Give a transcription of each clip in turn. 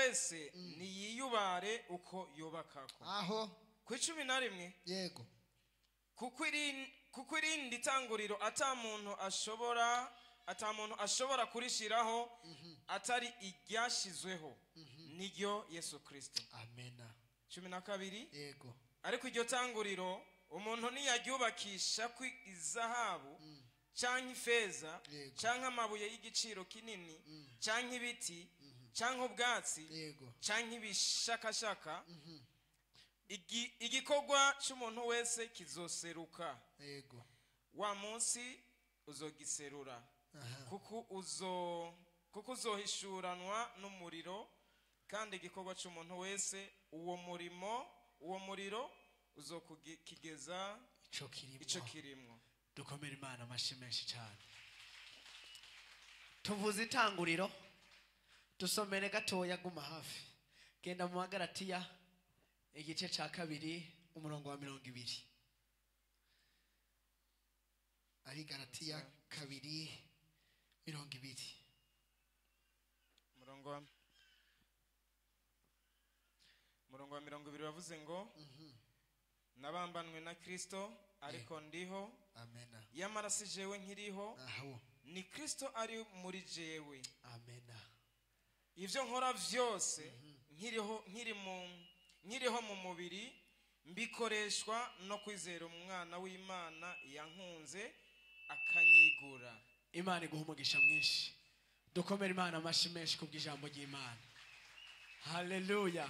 wese niyiyubare uko yubakako. Aho. Ku 11. Yego. Kuko irindi tanguriro ata muntu ashobora kurishiraho atari iryashizweho, niryo Yesu Kristo. Amena. 12. Yego. Ariko iryo tanguriro umuntu niyaryubakisha ku izahabu canke ifeza canke amabuye y'igiciro kinini canke ibiti canke ubwatsi canke ibishakashaka, igikorwa cy'umuntu wese kizoseruka. Yego. Wa munsi uzogiserura, kuko uzohishuranwa n'umuriro, kandi igikorwa cy'umuntu wese uwo muriro uzokigeza ico kirimwo. Dukomere Imana amashyi menshi cyane. Tuvuze itanguriro, dusomere gatoya, guma hafi. Genda mu Bagalatiya igice ca 2 umurongo wa 20. Ari Galatiya 2:20. Umurongo wa 20 bavuze ngo nabambanwe na Kristo ariko ndiho. Amena. Yamara si jewe nkiriho, aho ni Kristo ari muri jewe. Amena. Ivyo nkora vyose nkiriho mu mubiri mbikoreshwa no kwizera umwana w'Imana yankunze akanyigura. Imana iguha umugisha mwinshi. Dukomere Imana amashyi menshi kubw'ijambo ry'Imana. Haleluya.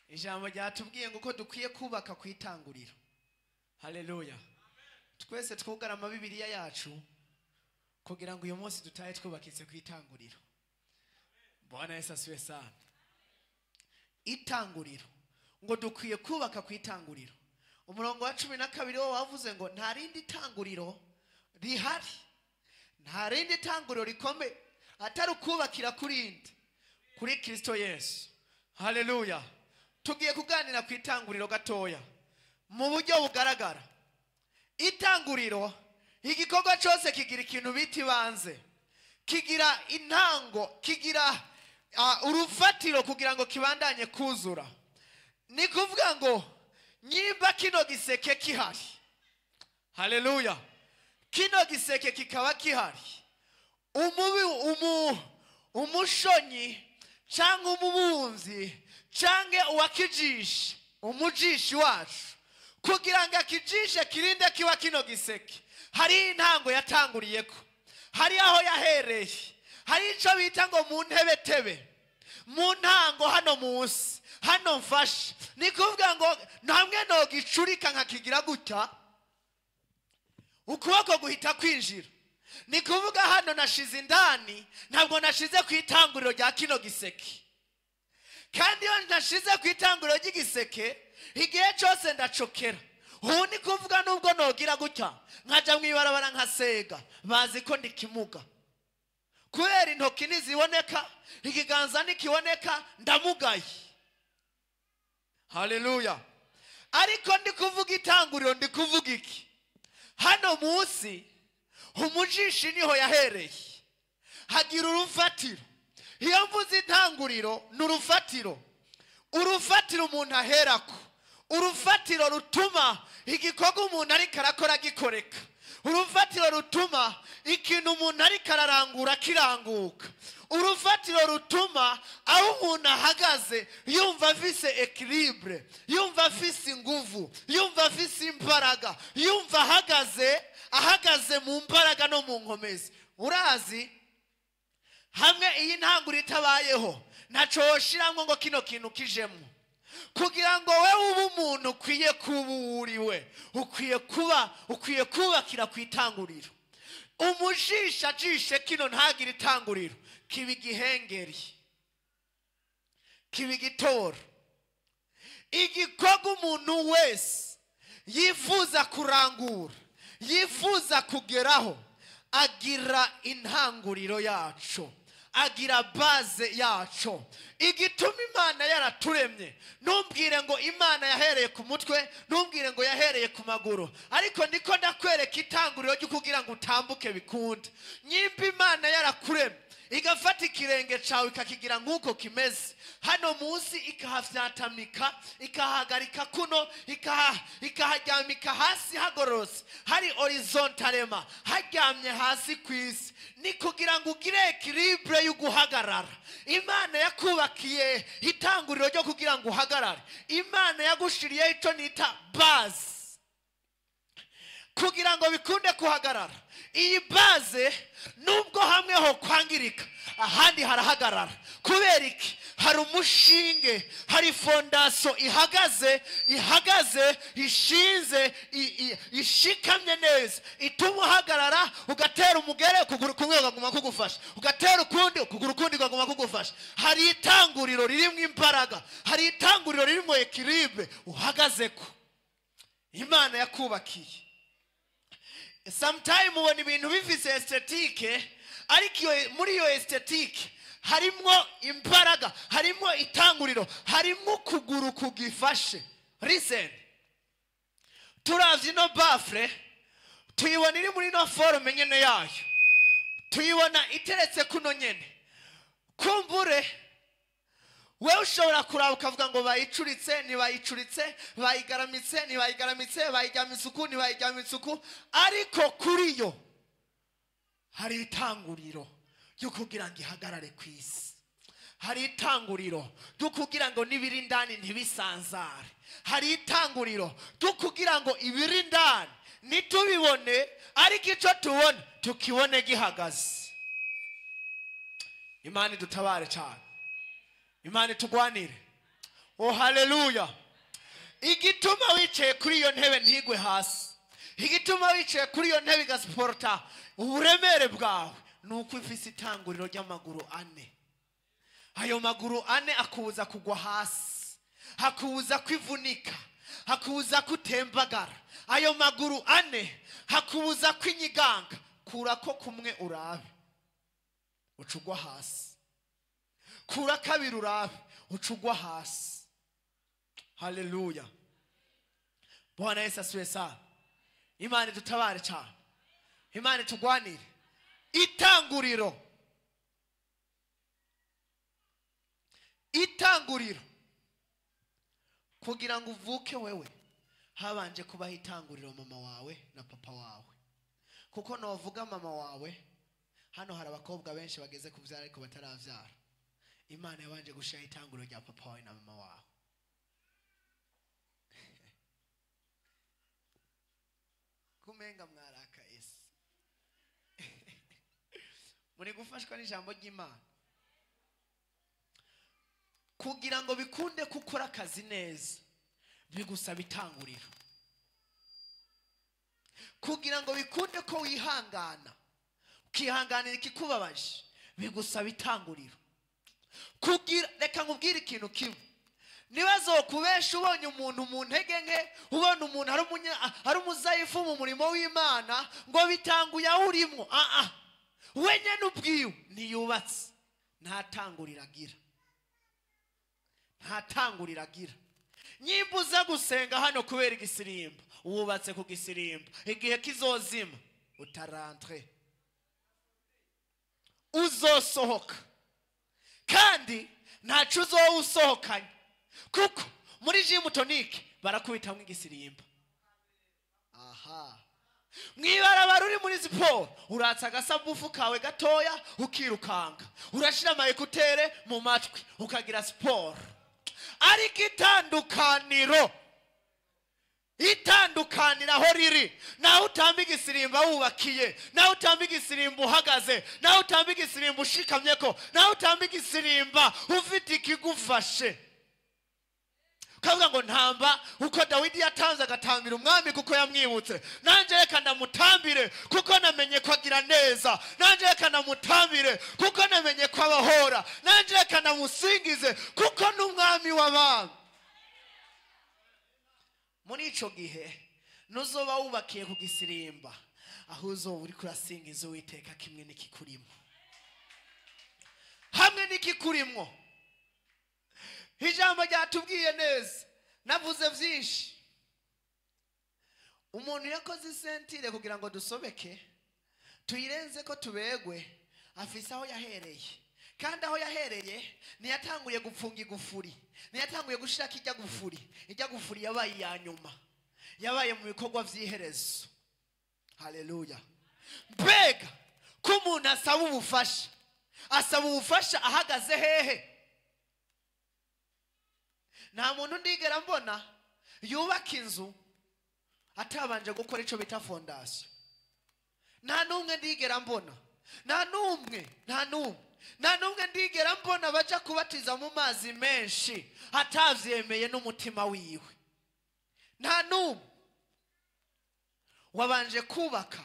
Ijambo ryatubwiye ngo uko dukwiye kubaka ku itanguriro. Haleluya. Twese twugarama Bibiliya yacu kugira ngo uyu munsi dutahe twubakitse ku itanguriro. Bwana Yesu asifiwe sana. Itanguriro ngo dukwiye kubaka ku itanguriro. Umurongo wa 12 wo wavuze ngo nta rindi tanguriro rihari, nta rindi tanguriro rikomeye atari ukubakira kuri Kristo Yesu. Haleluya. Tugiye kuganira ku itanguriro gatoya mu buryo bugaragara. Itanguriro, igikorwa cyose kigira ikintu bita ibanze, kigira intango, kigira urufatiro kugira ngo kibandanye kuzura. Ni kuvuga ngo nyimba kino giseke kihari, haleluya, kino giseke kikaba kihari, umushonyi cyangwa umubunzi cyangwa uwakijisha, umujishi wacu, kugira ngo akijishe kirinde kiba kino giseke, hari intango yatanguriyeko, hari aho yahereye, hari ico bita ngo mu ntebetebe, mu ntango hano munsi, hano mfashe. Ni kuvuga ngo namwe no gicurika nkakigira gutya, ukuboko guhita kwinjira. Ni kuvuga hano nashize indani, ntabwo nashize ku itanguriro rya kino giseke. Kandi iyo nashize ku itanguriro ry'igiseke, igihe cyose ndacokera. Ubu ni kuvuga nubwo nogira gutya nkaja mwibarabara nkasega, bazi ko ndikimuga. Kubera intoki ntiziboneka, ikiganza ntikiboneka, ndamugaye. Haleluya. Ariko ndi kuvuga itanguriro, ndi kuvuga iki? Hano munsi umujishi niho yahereye, hagira urufatiro. Iyo mvuze itanguriro ni urufatiro, urufatiro umuntu aherako, urufatiro rutuma igikorwa umuntu ariko arakora gikoreka, urufatiro rutuma ikintu umuntu ariko ararangura kiranguka, urufatiro rutuma aho umuntu ahagaze yumva afise equilibre, yumva afise inguvu, yumva afise imbaraga, yumva ahagaze mu mbaraga no mu nkomezi. Urazi hamwe iyi ntanguriro itabayeho ntaco woshiramwo ngo kino kintu kijemwo. Kugira ngo wewe ube umuntu ukwiye kuba uriwe, ukwiye kubakira ku itanguriro. Umujisha ajishe kino ntagire itanguriro, kiba igihengeri, kiba igitoro. Igikorwa umuntu wese yifuza kurangura, yifuza kugeraho, agira intanguriro yaco, agira base yaco. Igituma Imana yaraturemye, ntumbwire ngo Imana yahereye ku mutwe, ntumbwire ngo yahereye ku maguru, ariko ndiko ndakwereka itanguriro ryo kugira ngo utambuke bikunde. Nyimba Imana yarakuremye Igafata ikirenge cawe ikakigira nk'uko kimeze hano munsi, ikahafyatamika, ikahagarika kuno, ikaharyamika hasi hagororotse, hari horizontalement, haryamye hasi ku isi, ni kugira ngo ugire équilibre yo guhagarara. Imana yakubakiye itanguriro ryo kugira ngo uhagarare. Imana yagushiriyeho icyo nita base kugira ngo bikunde kuhagarara. Iyi base, nubwo hamwe ho kwangirika, ahandi harahagarara. Kubera iki? Hari umushinge, hari fondation ihagaze, ihagaze, ishinze, ishikamye neza, ituma uhagarara. Ugatera umugere, ukuguru kumwe kukaguma kugufasha, ugatera ukundi, ukuguru kundi kukaguma kugufasha. Hari itanguriro ririmo imbaraga, hari itanguriro ririmo équilibre uhagaze ko Imana yakubakiye. Sometime ubona ibintu bifise esthétique, ariko iyo muri iyo esthétique harimwo imbaraga, harimwo itanguriro, harimwo ukuguru kugifashe. Listen, turavye ino baffle, tuyibona iri muri ino forme nyene yayo, tuyibona iteretse kuno nyene. Kumbure wewe ushobora kuraba ukavuga ngo bayicuritse, ntibayicuritse, bayigaramitse, ntibayigaramitse, bayiryamitse uku, ntibayiryamitse uku, ariko kuri yo hari itanguriro ryo kugira ngo ihagarare ku isi, hari itanguriro ryo kugira ngo n'ibiri indani ntibisanzare, hari itanguriro ryo kugira ngo ibiri indani ntitubibone, ariko icyo tubona tukibone gihagaze. Imana idutabare cyane, Imana itugwanire. Oh, haleluya! Igituma wicaye kuri iyo ntebe ntigwe hasi, igituma wicaye kuri iyo ntebe igasiporota uburemere bwawe, ni uko ifise itanguriro ry'amaguru ane. Ayo maguru ane akubuza kugwa hasi, hakubuza kwivunika, hakubuza kutembagara. Ayo maguru ane hakubuza kwinyiganga. Kurako kumwe urabe, ucugwa hasi. Kura kabiri urabe, ucugwa hasi. Haleluya! Bwana Yesu asifiwe sana. Imana idutabare cyane, Imana itugwanire. Itanguriro, itanguriro. Kugira ngo uvuke wewe, habanje kubaho itanguriro, mama wawe na papa wawe. Kuko novuga mama wawe, hano hari abakobwa benshi bageze kubyara ariko batarabyara. Imana yabanje gushiraho itanguriro rya papa wawe na mama wawe. Kumenga mwaraka ese muri gufashwa n'ijambo ry'Imana. Kugira ngo bikunde gukora akazi neza, bigusaba itanguriro. Kugira ngo bikunde ko wihangana, ukihanganira ikikubabaje, bigusaba itanguriro. Kugira, reka nkubwire ikintu kimwe: niba kubesha, ubonye umuntu mu ntege nke, ubona umuntu ari umuzayifu mu murimo w'Imana, ngo bitanguye aho urimo, ah ah, we nyene ubwiwe ntiyubatse, nta tanguriro agira, nta tanguriro agira. Nyimba uza gusenga hano kubera igisirimba, wubatse ku gisirimba, igihe kizozima utarantre, uzosohoka, kandi ntaco uzoba usohokanye, kuko muri gym tonic barakubitamwo igisirimba. Aha mwibarabara uri muri siporo, uratsa agasabufu kawe gatoya, ukirukanga, urashira ama écouteurs mu matwi, ukagira siporo. Ariko itandukaniro, itandukaniro aho riri, naho utamba igisirimba wubakiye, naho utamba igisirimba uhagaze, naho utamba igisirimba ushikamye ko, naho utamba igisirimba ufite ikigufashe, ukavuga ngo ntamba uko Dawidi yatanze, agatambira umwami kuko yamwibutse, nanjye reka ndamutambire kuko namenye ko agira neza, nanjye reka ndamutambire kuko namenye ko abahora, nanjye reka ndamusingize kuko n'umwami w'abami. Muri ico gihe nuzoba wubakiye ku gisirimba, aho uzoba uriko urasingiza Uwiteka kimwe n'ikikurimo, hamwe n'ikikurimwo. Ijambo ryatubwiye neza. Navuze byinshi. Umuntu yakoze i ceinture kugira ngo dusobeke, tuyirenze ko tubegwe. Afise aho yahereye, kandi aho yahereye ntiyatanguye gupfunga igufuri, ntiyatanguye gushirako ijya gufuri. Ijya gufuri yabaye iya nyuma, yabaye mu bikorwa vy'iherezo. Haleluya. Mbega ko umuntu asaba ubufasha, asaba ubufasha ahagaze hehe? Nta muntu ndigera mbona yubaka inzu atabanje gukora ico bita fondation. Nta n'umwe ndigera mbona, nta n'umwe, nta n'umwe, nta n'umwe ndigera mbona baja kubatiza mu mazi menshi atavyemeye n'umutima wiwe. Nta n'umwe. Wabanje kubaka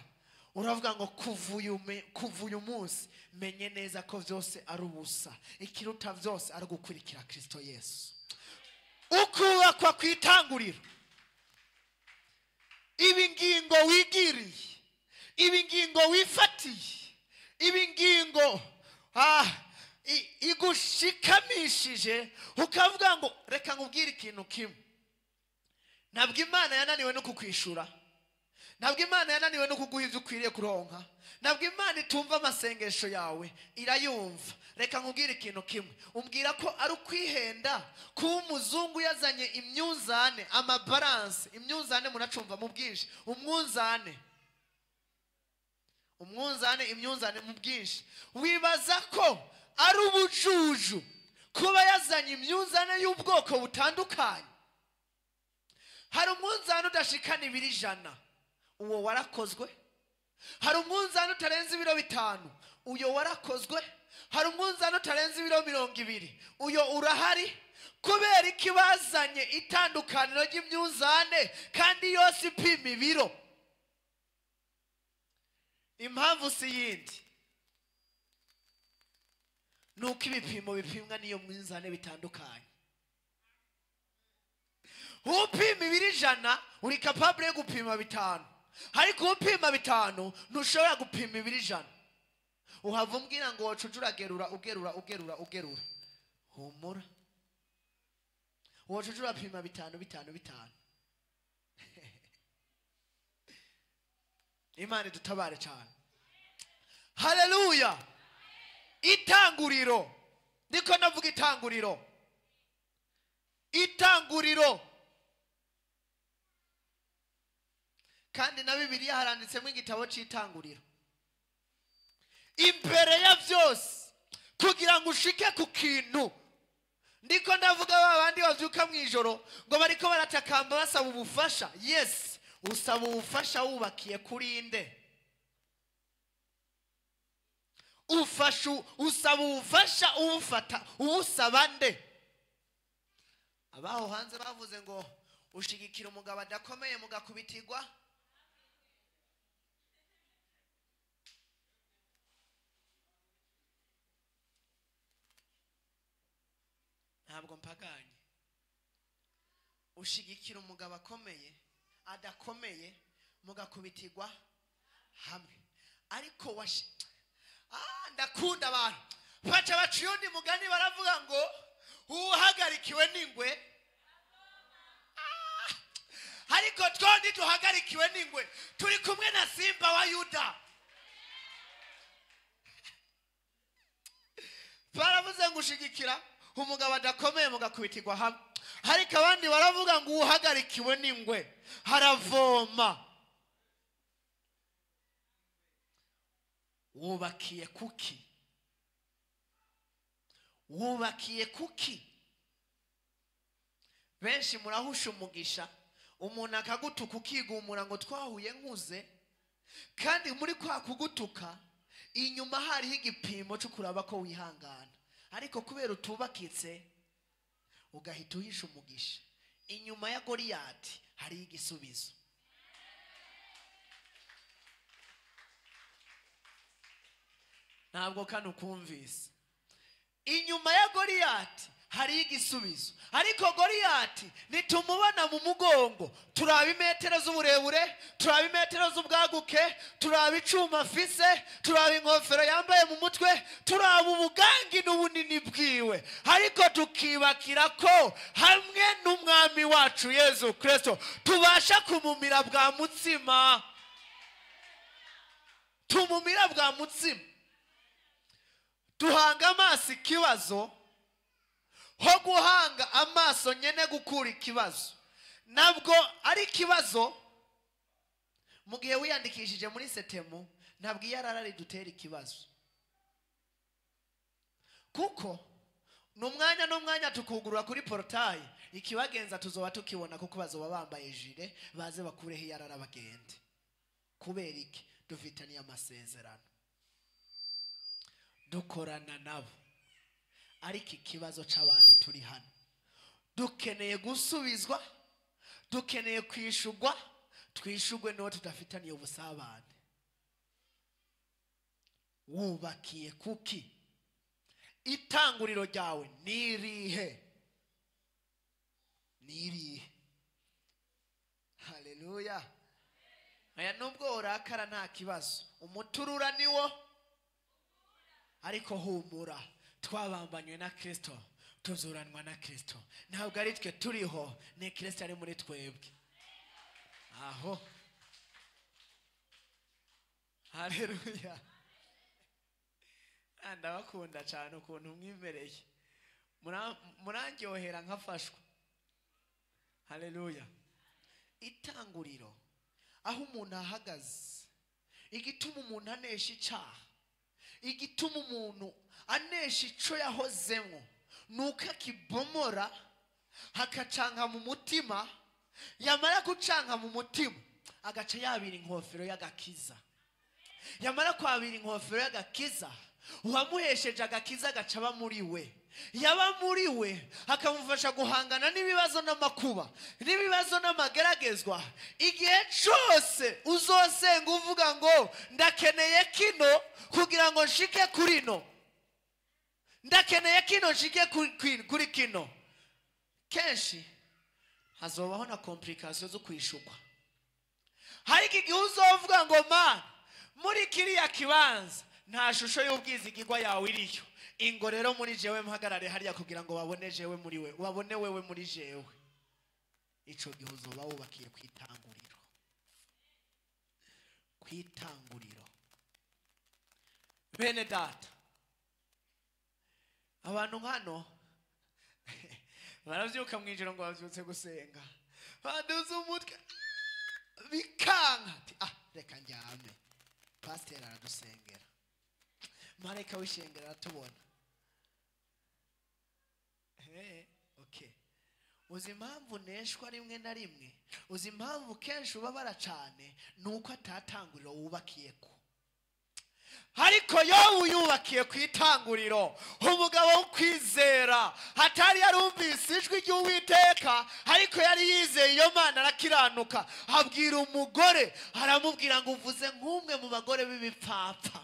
uravuga ngo kuva uyu munsi menye neza ko vyose ari ubusa, ikiruta vyose ari gukurikira Kristo Yesu. Ukubakwa kwitanguriro, ibi ngingo wigiriye, ibi ngingo wifatiye, ibi ngingo igushikamishije, ukavuga ngo reka nkubwire ikintu kimwe. Ntabwo Imana yananiwe no kukwishura, ntabwo Imana yananiwe no kuguha ivyo ukwiriye kuronka, ntabwo Imana itumva amasengesho yawe, irayumva. Reka nkubwire ikintu kimwe, umbwira ko ari ukwihenda kuba umuzungu yazanye imyuzane, amabalance. Imyuzane muracumva mu bwinshi, umwuzane, umwuzane, imyuzane mu bwinshi. Wibaza ko ari ubujuju kuba yazanye imyuzane y'ubwoko butandukanye? Hari umwunzane udashikana ibiro 100, uwo warakozwe. Hari umwunzane utarenze ibiro 5, uyo warakozwe. Hari umwunzane utarenze ibiro 20, uyo urahari. Kubera iki bazanye itandukaniro ry'imyuzane kandi yose ipima ibiro? Impamvu si yindi, nuko ibipimo bipimwa n'iyo mwunzane bitandukanye. Upima ibiro 100 uri capable yo gupima 5, ariko upima 5 ntushobora gupima ibiro 100. Uhava umbwira ngo woca uragerura ugerura ugerura ugerura, humura, woca urapima 5 5 5. Imana idutabare cyane. Haleluya. Itanguriro, ndiko navuga itanguriro, itanguriro. Kandi na Bibiliya haranditsemo igitabo c'itanguriro. Imbere ya vyose, kugira ngo ushike ku kintu. Ndiko ndavuga ba bandi bavyuka mwijoro ngo bariko baratakamba basaba ubufasha. Yes, usaba ubufasha wubakiye kuri nde? Ufasha, usaba ubufasha ufata ubusaba nde? Abaho hanze bavuze ngo ushigikira umugabo adakomeye mugakubitirwa. Ntabwo mpaganye. Ushigikira umugabo akomeye adakomeye mugakubitirwa hamwe. Ariko ndakunda abantu baca baciye undi mugani baravuga ngo uhagarikiwe n'ingwe. Ariko twondi tuhagarikiwe n'ingwe, turi kumwe na Simba wa Yuda. Baravuze ngo ushigikira umugabo adakomeye mugakubitirwa hamwe, ariko abandi baravuga ngo uhagarikiwe n'ingwe haravoma. Wubakiye kuki? Wubakiye kuki? Benshi murahusha umugisha, umuntu akagutuka ukigumura ngo twahuye nkuze, kandi muri kwa kugutuka inyuma hariho igipimo cyo kuraba ko wihangana, ariko kubera utubakitse ugahita uhisha umugisha. Inyuma ya Goliyati hari igisubizo. Ntabwo kano kumvise. Inyuma ya Goliyati hari igisubizo, ariko Goliyati nitumubona mu mugongo, turaba imetero z'uburebure, turaba imetero z'ubwaguke, turaba icuma afise, turaba inkofero yambaye mu mutwe, turaba ubugangi n'ubunini bwiwe, ariko tukibakira ko hamwe n'umwami wacu Yesu Kristo tubasha kumumira bwa mutsima. Tumumira bwa mutsima. Duhanga amaso ikibazo, ho guhanga amaso nyene gukura ikibazo. Nabwo ari ikibazo mu gihe wiyandikishije muri setemu, ntabwo iyarara ridutera ikibazo. Kuko n'umwanya n'umwanya tukugurura kuri portail, ikibagenza tuzoba tukibona kuko bazoba bambaye jire, baze bakureho iyarara bagende. Kubera iki? Dufitaniye amasezerano, dukorana nabo. Ariko ikibazo c'abantu turi hano, dukeneye gusubizwa, dukeneye kwishugwa, twishugwe n'uwo tudafitaniye ubusabane. Wubakiye kuki? Itanguriro ryawe nirihe? Nirihe? Haleluya. Aya nubwo urakara nta kibazo, umuturura niwo, ariko humura, twabambanywe na Kristo, tuzuranwa na Kristo. Ntabwo ari twe turiho, ni Kristo ari muri twebwe. Aho. Haleluya. Ndabakunda cyane ukuntu mwimereye, murangyohera nkafashwa. Haleluya. Itanguriro aho umuntu ahagaze, igituma umuntu anesha icaha, igituma umuntu anesha ico yahozemwo, nuko akibomora hakacanka mu mutima, yamara gucanka mu mutima agaca yabira inkofero y'agakiza. Yamara kwabira inkofero y'agakiza, uwamuhesheje agakiza agaca aba muri we. Yaba muri we akamufasha guhangana n'ibibazo n'amakuba, n'ibibazo n'amageragezwa. Igihe cyose uzosenga uvuga ngo ndakeneye kino kugira ngo nshike kuri no, ndakeneye kino nshike kuri kino, kenshi hazobaho na complication zo kwishukwa. Hari igihe uzovuga ngo man, muri kiriya kibanza nta shusho y'ubwizigirwa yawe iriyo, ingo rero muri jewe mpagarare hariya kugira ngo babone jewe muri we, babone wewe muri jewe. Ico gihe uzoba wubakiye kwitanguriro, kwitanguriro. Bene data, abantu nkano baravyuka mwijoro ngo bavyutse gusenga, baduze umutwe bikanka, ati ah reka njyame, pastor aradusengera, marayika w'ishengero aratubona. Okay. Uzi impamvu neshwa rimwe na rimwe, uzi impamvu kenshi ubabara cyane, nuko atatanguriro wubakiye ko. Ariko Yobu yubakiye ku itanguriro, umugabo wo kwizera, hatari yarumvise ijwi ry'Uwiteka, ariko yari yizeye iyo Mana arakiranuka. Abwira umugore, aramubwira ngo uvuze nk'umwe mu bagore b'ibipfapfa,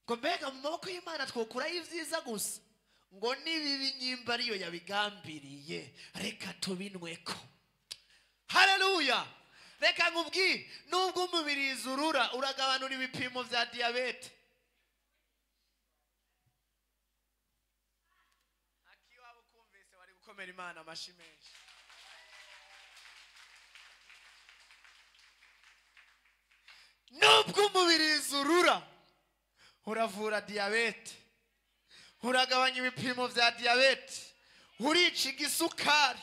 ngo mbega mu maboko y'Imana twokurayo ibyiza gusa, ngo n'ibibi nyimba ariyo yabigambiriye, reka tubinweko. Haleluya. Reka nkubwire, nubwo umubirizi urura uragabanura ibipimo vya diabete. Akiwabo kumvise wari gukomera Imana amashi menshi. Nubwo umubirizi urura uravura diabete, uragabanya ibipimo vya diabete, urica igisukari,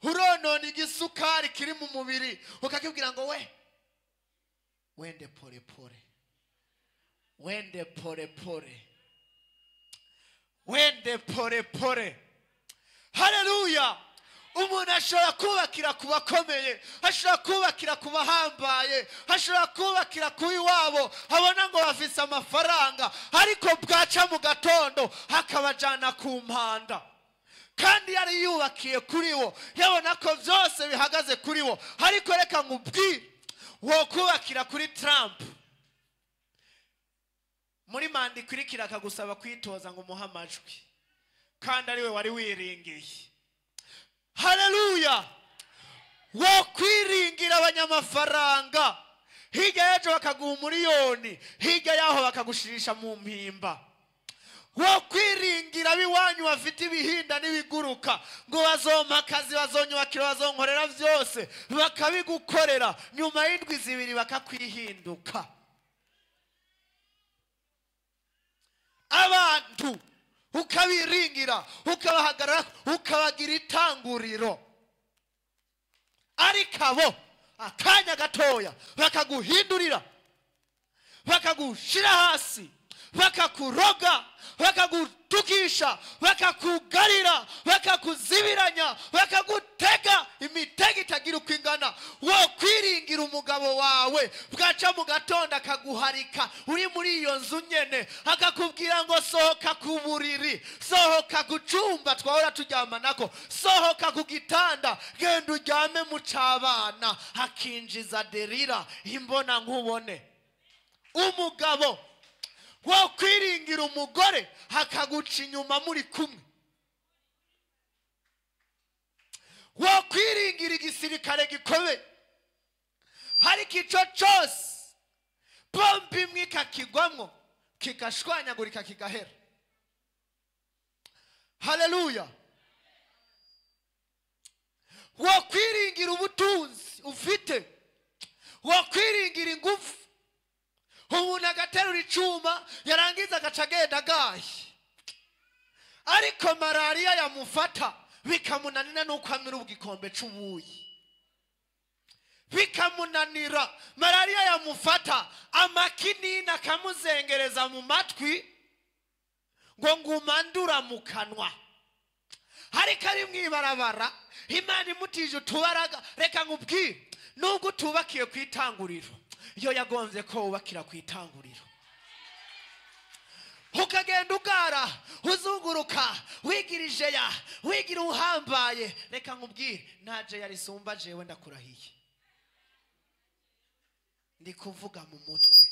uronona igisukari kiri mu mubiri, ukakibwira ngo we wende pole pole, wende pole pole, wende pole pole. Haleluya. Umuntu ashobora kubakira ku bakomeye, ashobora kubakira ku bahambaye, ashobora kubakira ku iwabo, abona ngo bafise amafaranga, ariko bwaca mu gatondo akabajana ku mpanda. Kandi yari yubakiye kuri wo, yabona ko byose bihagaze kuri wo. Ariko reka nkubwire, wo kubakira kuri Trump muri manda ikurikira akagusaba kwitoza ngo umuhe amajwi, kandi ariwe wari wiringiye. Haleluya. Wo kwiringira abanyamafaranga, hirya y'ejo bakaguha umuriyoni, hirya yaho bakagushirisha mu mpimba. Wo kwiringira abiwanyu bafite ibihinda n'ibiguruka, ngo bazompa akazi, bazonyubakira, bazonkorera byose, bakabigukorera, nyuma y'indwi zibiri bakakwihinduka. Abantu ukabiringira, ukabahagarara, ukabagira itanguriro, ariko abo akanya gatoya bakaguhindurira, bakagushira hasi, bakakuroga, bakagutukisha, bakakugarira, bakakuzibiranya, bakagutega imitego itagira uko ingana. Wo kwiringira umugabo wawe, bwaca mu gatondo akaguharika uri muri iyo nzu nyene, akakubwira ngo sohoka ku buriri, sohoka ku cumba twahora turyamanako, sohoka ku gitanda, genda uryame mu cabana. Akinjiza derira imbona nkubone. Umugabo wo kwiringira umugore akaguca inyuma muri kumwe. Wo kwiringira igisirikare gikomeye, ariko ico cose bombi imwe ikakigwamwo kigashwanyagurika kigahera. Haleluya. Wo kwiringira ubutunzi ufite, wo kwiringira ingufu, umuntu agaterura icuma yarangiza agaca agenda agaye, ariko malariya yamufata bikamunanira nuko amira ubwikombe c'ubuyi, bikamunanira. Malariya yamufata amakinini akamuzengereza mu matwi ngo ngumandura mu kanwa, ariko ari mwibarabara Imana imutije utubaraga. Reka nkubwire, nubwo utubakiye ku itanguriro, iyo yagonze ko wubakira ku itanguriro, ukagenda ugara uzunguruka wigira ya wigira uhambaye, reka nkubwire, ntaje yarisumba jewe ndakurahiye. Ndi kuvuga mu mutwe.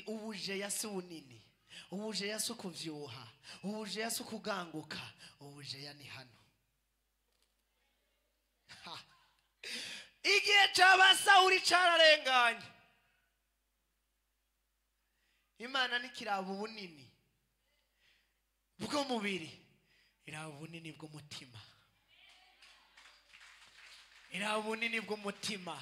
Ubuje ya si bunini, ubuje ya si kuvyuha, ubuje ya si kuganguka, ubuje ya ni hano. Igihe c'aba Sawuli cararenganye. Imana ntikiraba ubunini bw'umubiri, iraba ubunini bw'umutima, iraba ubunini bw'umutima.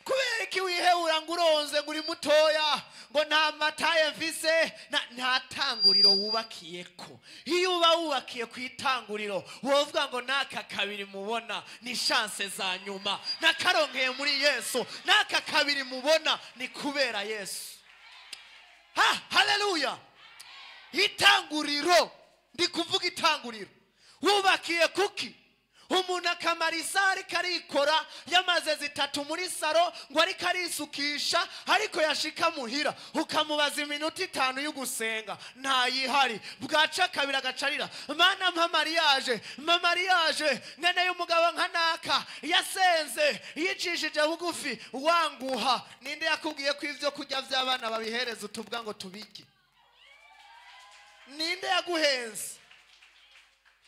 Kubera iki wihebura ngo uronze ngo uri mutoya, ngo nta mataye mfise, nta tanguriro wubakiyeko. Iyo uba wubakiye ku itanguriro, wovuga ngo naka kabiri mubona ni chance za nyuma, nakaronkeye muri Yesu, naka kabiri mubona ni kubera Yesu. Ha, haleluya. Itanguriro, ndi kuvuga itanguriro. Wubakiye kuki? Umuntu akamara isaha ariko arikora, yamaze zitatu muri saro ngo ariko arisukisha, ariko yashika muhira ukamubaza iminota 5 yo gusenga ntayihari. Bwaca kabiri agacarira, mana mpa mariage, mpa mariage, nkeneye umugabo nka naka yasenze yicishije bugufi wanguha. Ninde yakubwiye ko ivyo kurya vy'abana babihereza utubwa ngo tubike? Ninde yaguhenze?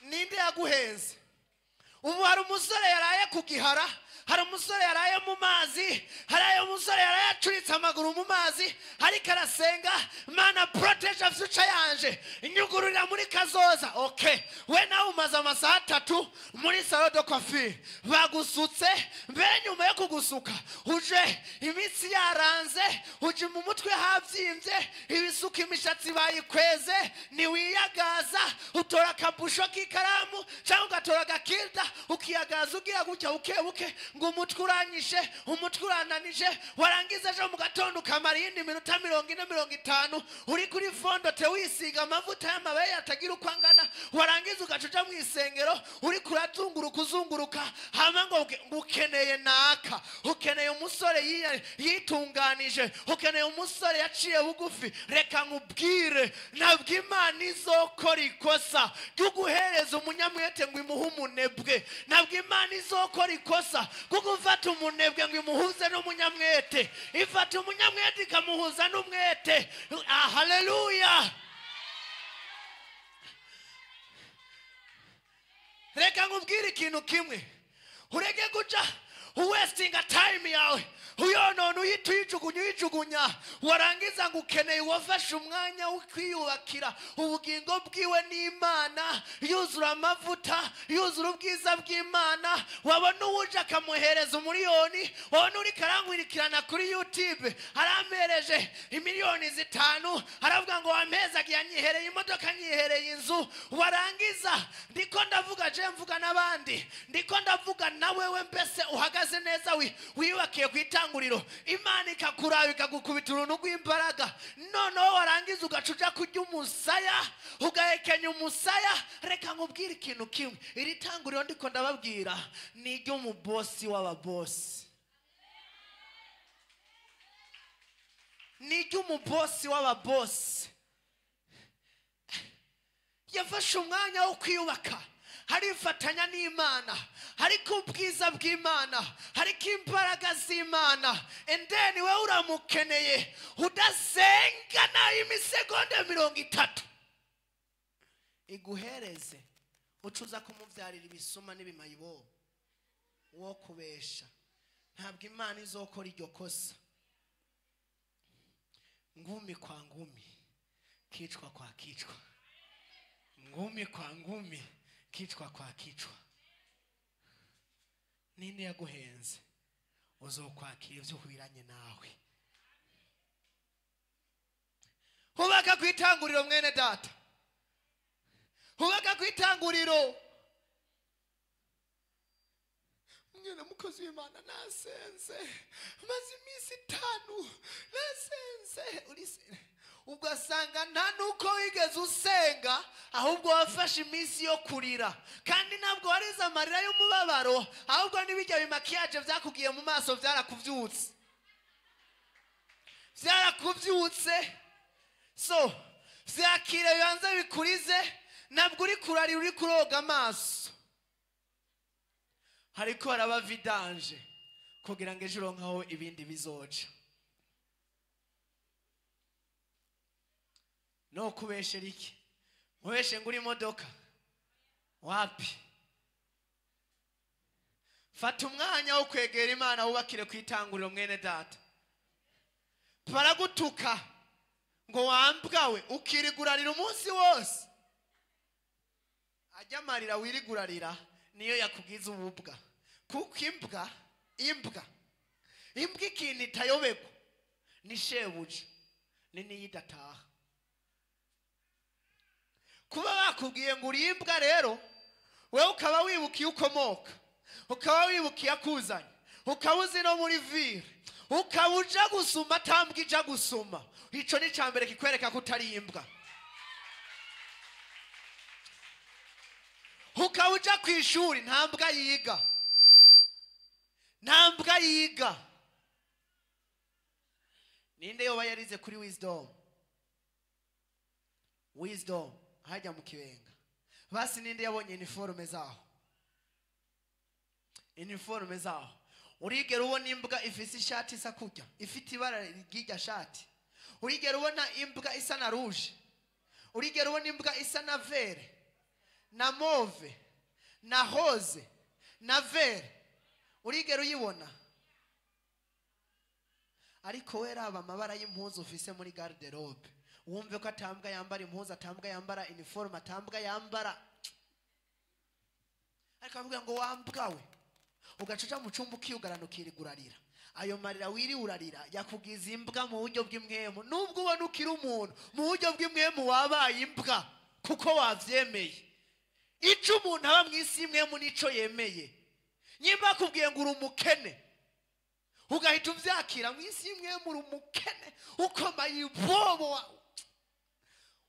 Ninde yaguhenze? Ubu hari umusore yaraye ku gihara, hari umusore yaraye mu mazi, hari umusore yaraye acuritse amaguru mu mazi, ariko arasenga, Mana protege future yanje, inyugururira muri kazoza. Okay, we nawe umaze amasaha 3 muri salon de coiffure, bagusutse, mbere nyuma yo kugusuka uje imitsi yaranze, uje mu mutwe havyimbye, ibisuka imishatsi bayikweze, niwiyagaza, utora akabusho k'ikaramu cyangwa ugatora agakirda ukiyagaza ugira gutya ukebuke ngo umutwe uranyishe, umutwe urananije. Warangiza ejo mu gatondo ukamara iyindi minota 40 50 uri kuri fondote wisiga amavuta y'amabere atagira uko angana. Warangiza ugaca uja mu isengero uri kurazunguruka uzunguruka, hama ngo ukeneye naka, ukeneye umusore yitunganije, ukeneye umusore yaciye bugufi. Reka nkubwire, ntabwo Imana izokora ikosa ryo guhereza umunyamwete ngo imuhe umunebwe. Ntabwo Imana izokora ikosa kuko ufata umunebwe ngo imuhuze n'umunyamwete. Ifata umunyamwete ikamuhuza n'umwete. Haleluya. Reka nkubwire ikintu kimwe, ureke guca Uwastinga time yawe, uyonona, uhita uyijugunya, uyijugunya. Warangiza ngo ukeneye uwafashe umwanya wo kwiyubakira ubugingo bwiwe n'Imana, yuzura amavuta, yuzura ubwiza bw'Imana. Wabona uwuje akamuhereza umuriyoni, wabona uri karankwirikirana kuri YouTube arampereje 5 miliyoni, aravuga ngo wampezaga, yanyihereye imodoka, nyihereye inzu. Warangiza, ndiko ndavuga je, mvuga n'abandi, ndiko ndavuga na wewe, mbese uhagaze neza, wiyubakiye ku itanguriro, Imana ikakuraba ikagukubita uruntu rw'imbaraga, noneho warangiza ugaca uja kurya umusaya, ugahekenya umusaya. Reka nkubwire ikintu kimwe: iri tanguriro ndiko ndababwira ni iry'umubosi w'ababosi, ni iry'umubosi w'ababosi. Yafashe umwanya wo kwiyubaka, harifatanya n'Imana, hariko ubwiza bw'Imana, hariko imbaraga z'Imana. And then wewe uramukeneye, udasenga nayo imisegonda 30 iguhereze, ucuza kumubyarira ibisuma n'ibimayibobo wo kubesha. Ntabwo Imana izokora iryo kosa. Ngumi kwa ngumi, kichwa kwa kichwa, ngumi kwa ngumi, kichwa kwa kichwa. Ninde yaguhenze? Uzokwakira ibyo uhwiranye nawe. Hubaka ku itanguriro, mwene data, hubaka ku itanguriro. Mwene mukozi w'Imana, nasenze, maze iminsi 5 nasenze. Ugasanga nta nuko wigeze usenga, ahubwo wafashe iminsi yo kurira, kandi ntabwo warize amarira y'umubabaro, ahubwo n'ibijya bimakiyaje byakugiye mu maso, byarakubyutse, byarakubyutse. So vyakire, bibanze bikurize. Ntabwo uri kurarira, uri kuroga amaso, hariko haraba vidange kugira ngo ejo uronkaho ibindi bizoca. No kubeshera iki? Nkubeshe ngo uri imodoka? Wapi. Fata umwanya wo kwegera Imana, wubakire ku itanguriro, mwene data. Baragutuka ngo wambwawe, ukirigurarira umunsi wose. Ajya amarira wirigurarira niyo yakubwiza ububwa, kuko imbwa, imbwa, imbwa ikintu itayobegwa ni shebuja, ni niyo idataha. Kuba bakubwiye ngo uri imbwa rero, wewe ukaba wibuka iyo ukomoka, ukaba wibuka iyo akuzanye, ukaba uzi no muri ville, ukaba uja gusuma atambwa ija gusuma, ico ni icya mbere kikwereka ko utari imbwa. Ukaba uja ku ishuri, nta mbwa yiga, nta mbwa yiga. Ninde yoba yarize kuri Wisdom, Wisdom hajya mu Kibenga? Basi ninde yabonye uniforme zaho? Uniforme zaho, urigera ubona imbwa ifise ishati isa kurya, ifite ibara ry'irya shati? Urigera ubona imbwa isa na rouge? Urigera ubona imbwa isa na vert, na mauve, na rose, na vert? Urigera uyibona? Ariko we raba amabara y'impuzu ufise muri garde-robe, wumve ko atambwa yambara impuzu, atambwa yambara uniforme, atambwa yambara. Ariko avuga ngo wambwawe, ugaca uja mu cumba, ukiyugarana, ukirigurarira. Ayo marira wiri urarira yakubwiza imbwa mu buryo bw'imwemu. Nubwo ubona ukiri umuntu, mu buryo bw'imwemu wabaye imbwa, kuko wavyemeye. Ico umuntu aba mu isi y'imwemu nico yemeye. Nyimba akubwiye ngo uri umukene, ugahita uvyakira, mu isi y'imwemu uri umukene ukomeye ibobo,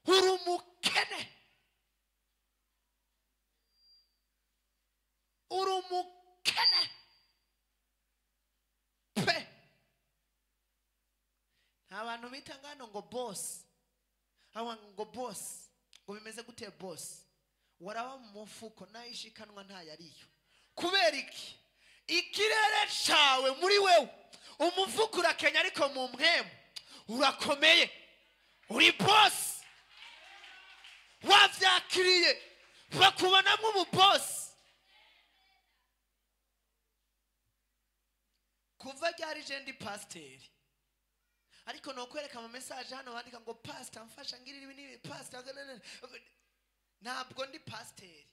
uri umukene, uri umukene pe. Nta bantu bita ngano ngo boss, aho ngo boss, ngo bimeze gute boss? Waraba mu mufuko nayishikanwa ntayariyo. Kubera iki? Ikirere cawe muri wewe, umufuko urakenya, ariko mu mpwemu urakomeye, uri boss, wavyakiriye, bakubonamo ububosi. Kuva ryari je ndi pasiteri, ariko nokwereka ama message hano bandika ngo pastor mfasha ngirira ibi n'ibi, pastor, ntabwo ndi pasiteri.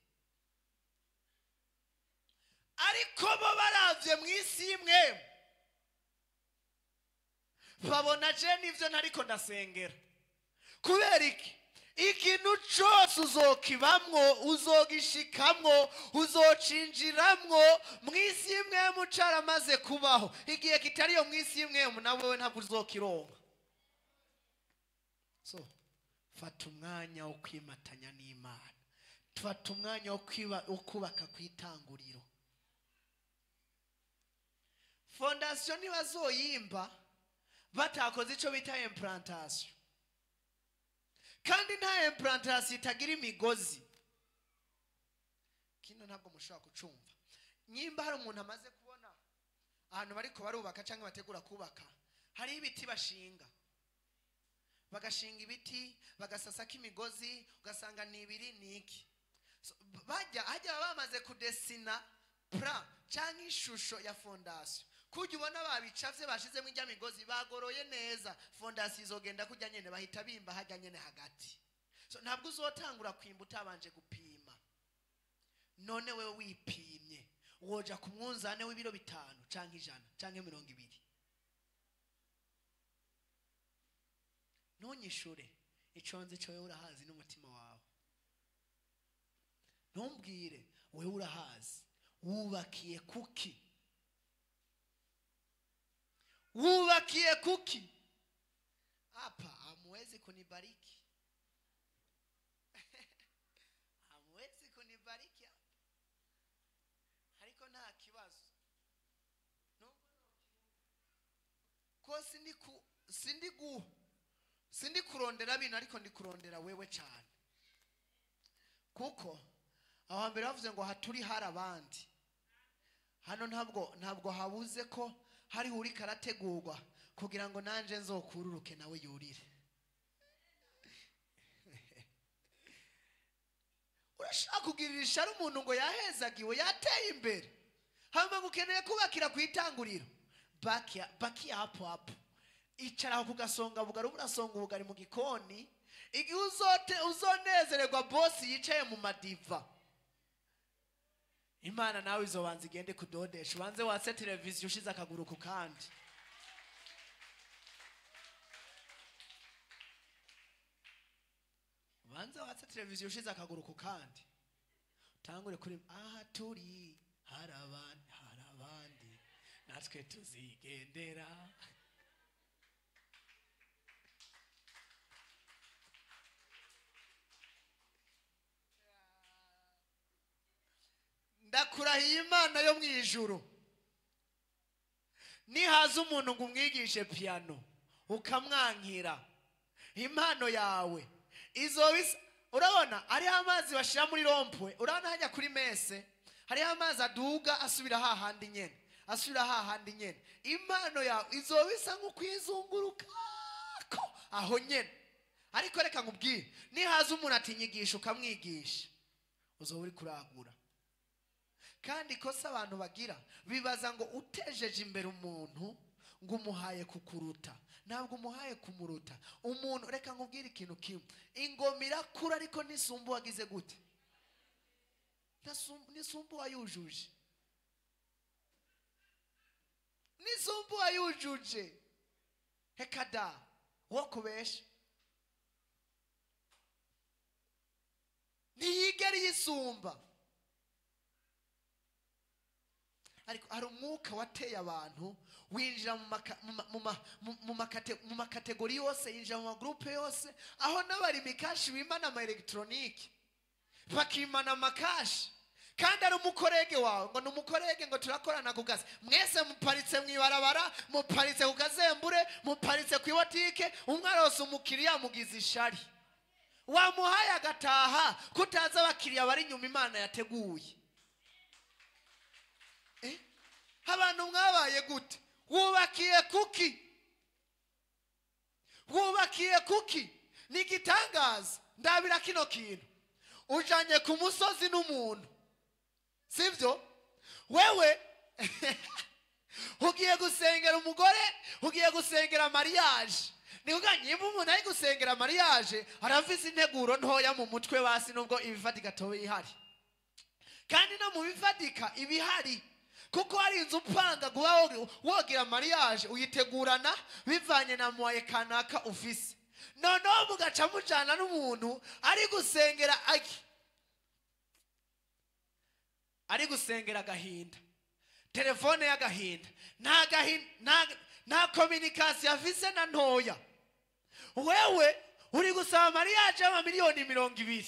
Ariko bo baravye mu isi imwe babona je nivyo ntariko ndasengera. Kubera iki? Ikintu cose uzokibamwo, uzogishikamwo, uzocinjiramwo mu isi imwe mucaramaze kubaho. Igihe kitariyo mu isi imwe nawe ntabwo uzokironka. So fata umwanya wo kwimatanya n'Imana, fata umwanya wo kubaka kwitanguriro. Fondation ntibazoyimba batakoze ico bita implantation. Kandi nta implantation itagira imigozi. Kino ntabwo mushobora kucumva. Nyimba hari umuntu amaze kubona ahantu bariko barubaka canke bategura kubaka, hari ibiti bashinga, bagashinga ibiti bagasasako imigozi, ugasanga ni ibiri niki. So, bajya hajya bamaze kudesina plan canke ishusho ya fondation. Kujya ubona babicavye bashizemo ijya migozi bagoroye neza, fondation izogenda kujya nyene, bahita bimba hajya nyene hagati. So ntabwo uzotangura kwimba utabanje gupima. None wewe wipimye woja ku mwunzane w'ibiro 5 canke 100 canke 20. Ntunyishure ico nzi cyo wewe urahazi n'umutima wawe. Ntumbwire wewe urahazi. Wubakiye kuki? Wubakiye kuki? Hapa hamwezi kunibariki. Hamwezi kunibariki hapa. Ariko nta kibazo. Ko sindi kurondera bintu, ariko ndi kurondera wewe cyane. Kuko aho mbere bavuze ngo haturi hari abandi. Hano ntabwo habuze ko hari uri karategurwa kugira ngo nanje nzokururuke nawe yurire. Urashaka kugirira ishari umuntu ngo yahezagiwe yateye imbere, hama gukeneye kubakira kwitanguriro. Bakia hapo hapo. Icara aho kugasonga bugari, urasonga ubugari mu gikoni. Igihe uzonezererwa boss yicaye mu madiva, Imana nawe izobanza igende kudodesha, ubanze watse televiziyo ushize akaguru ku kandi. Ubanze watse televiziyo ushize akaguru ku kandi, utangure kuri aha turi hari abandi, hari abandi natwe tuzigendera. Ndakurahiye Imana yo mu ijuru, nihaza umuntu ngo umwigishe piano ukamwankira, impano yawe izobisa. Urabona hariho amazi bashira muri rompwe, urabona hajya kuri mese hariho amazi aduga asubira hahandi nyene, asubira hahandi nyene. Impano yawe izobisa nk'ukwizunguruka ko aho nyene. Ariko reka nkubwire, nihaza umuntu atinyigisha ukamwigisha, uzoba uri kuragura. Kandi kosa abantu bagira bibaza ngo utejeje imbere umuntu ngo umuhaye kukuruta. Ntabwo umuhaye kumuruta. Umuntu, reka nkubwire ikintu kimwe, ingoma irakura ariko nisumbu wagize gute? Nisumbu wayujuje. Nisumbu wayujuje. Hekada wo kubesha ntiyigera yisumba. Ariko hari umwuka wateye abantu winjira mu makategori yose, yinjira mu magroupe yose, aho n'abari mikashi bimana ama electronique bakimana amakashi, kandi ari umukorege wawe ngo numukorege ngo turakorana ku kazi. Mwese muparitse mwibarabara, muparitse ku kazembure, muparitse ku ibotike, umwe arose umukiriya mugize ishari, wamuhaye agataha kutaza abakiriya bari inyuma Imana yateguye. Abantu mwabaye gute? Wubakiye kuki? Wubakiye kuki? Nigitangaza ndabira kino kintu, ujanye ku musozi n'umuntu, sivyo? Wewe Ugiye gusengera umugore, ugiye gusengera mariage. Ni kuvuga nyimba umuntu ari gusengera mariage arafise integuro ntoya mu mutwe basi, nubwo ibifatika tobe ihari. Kandi no mu bifatika ibihari, kuko hari inzu upanga guha wogira mariage uyitegurana bivanye na moye kanaka ufise. Noneho mugaca mujana n'umuntu ari gusengera aki ari gusengera agahinda, telefone y'agahinda, nta gahinda, nta communication afise na ntoya. Wewe uri gusaba mariage y'amamiliyoni 20,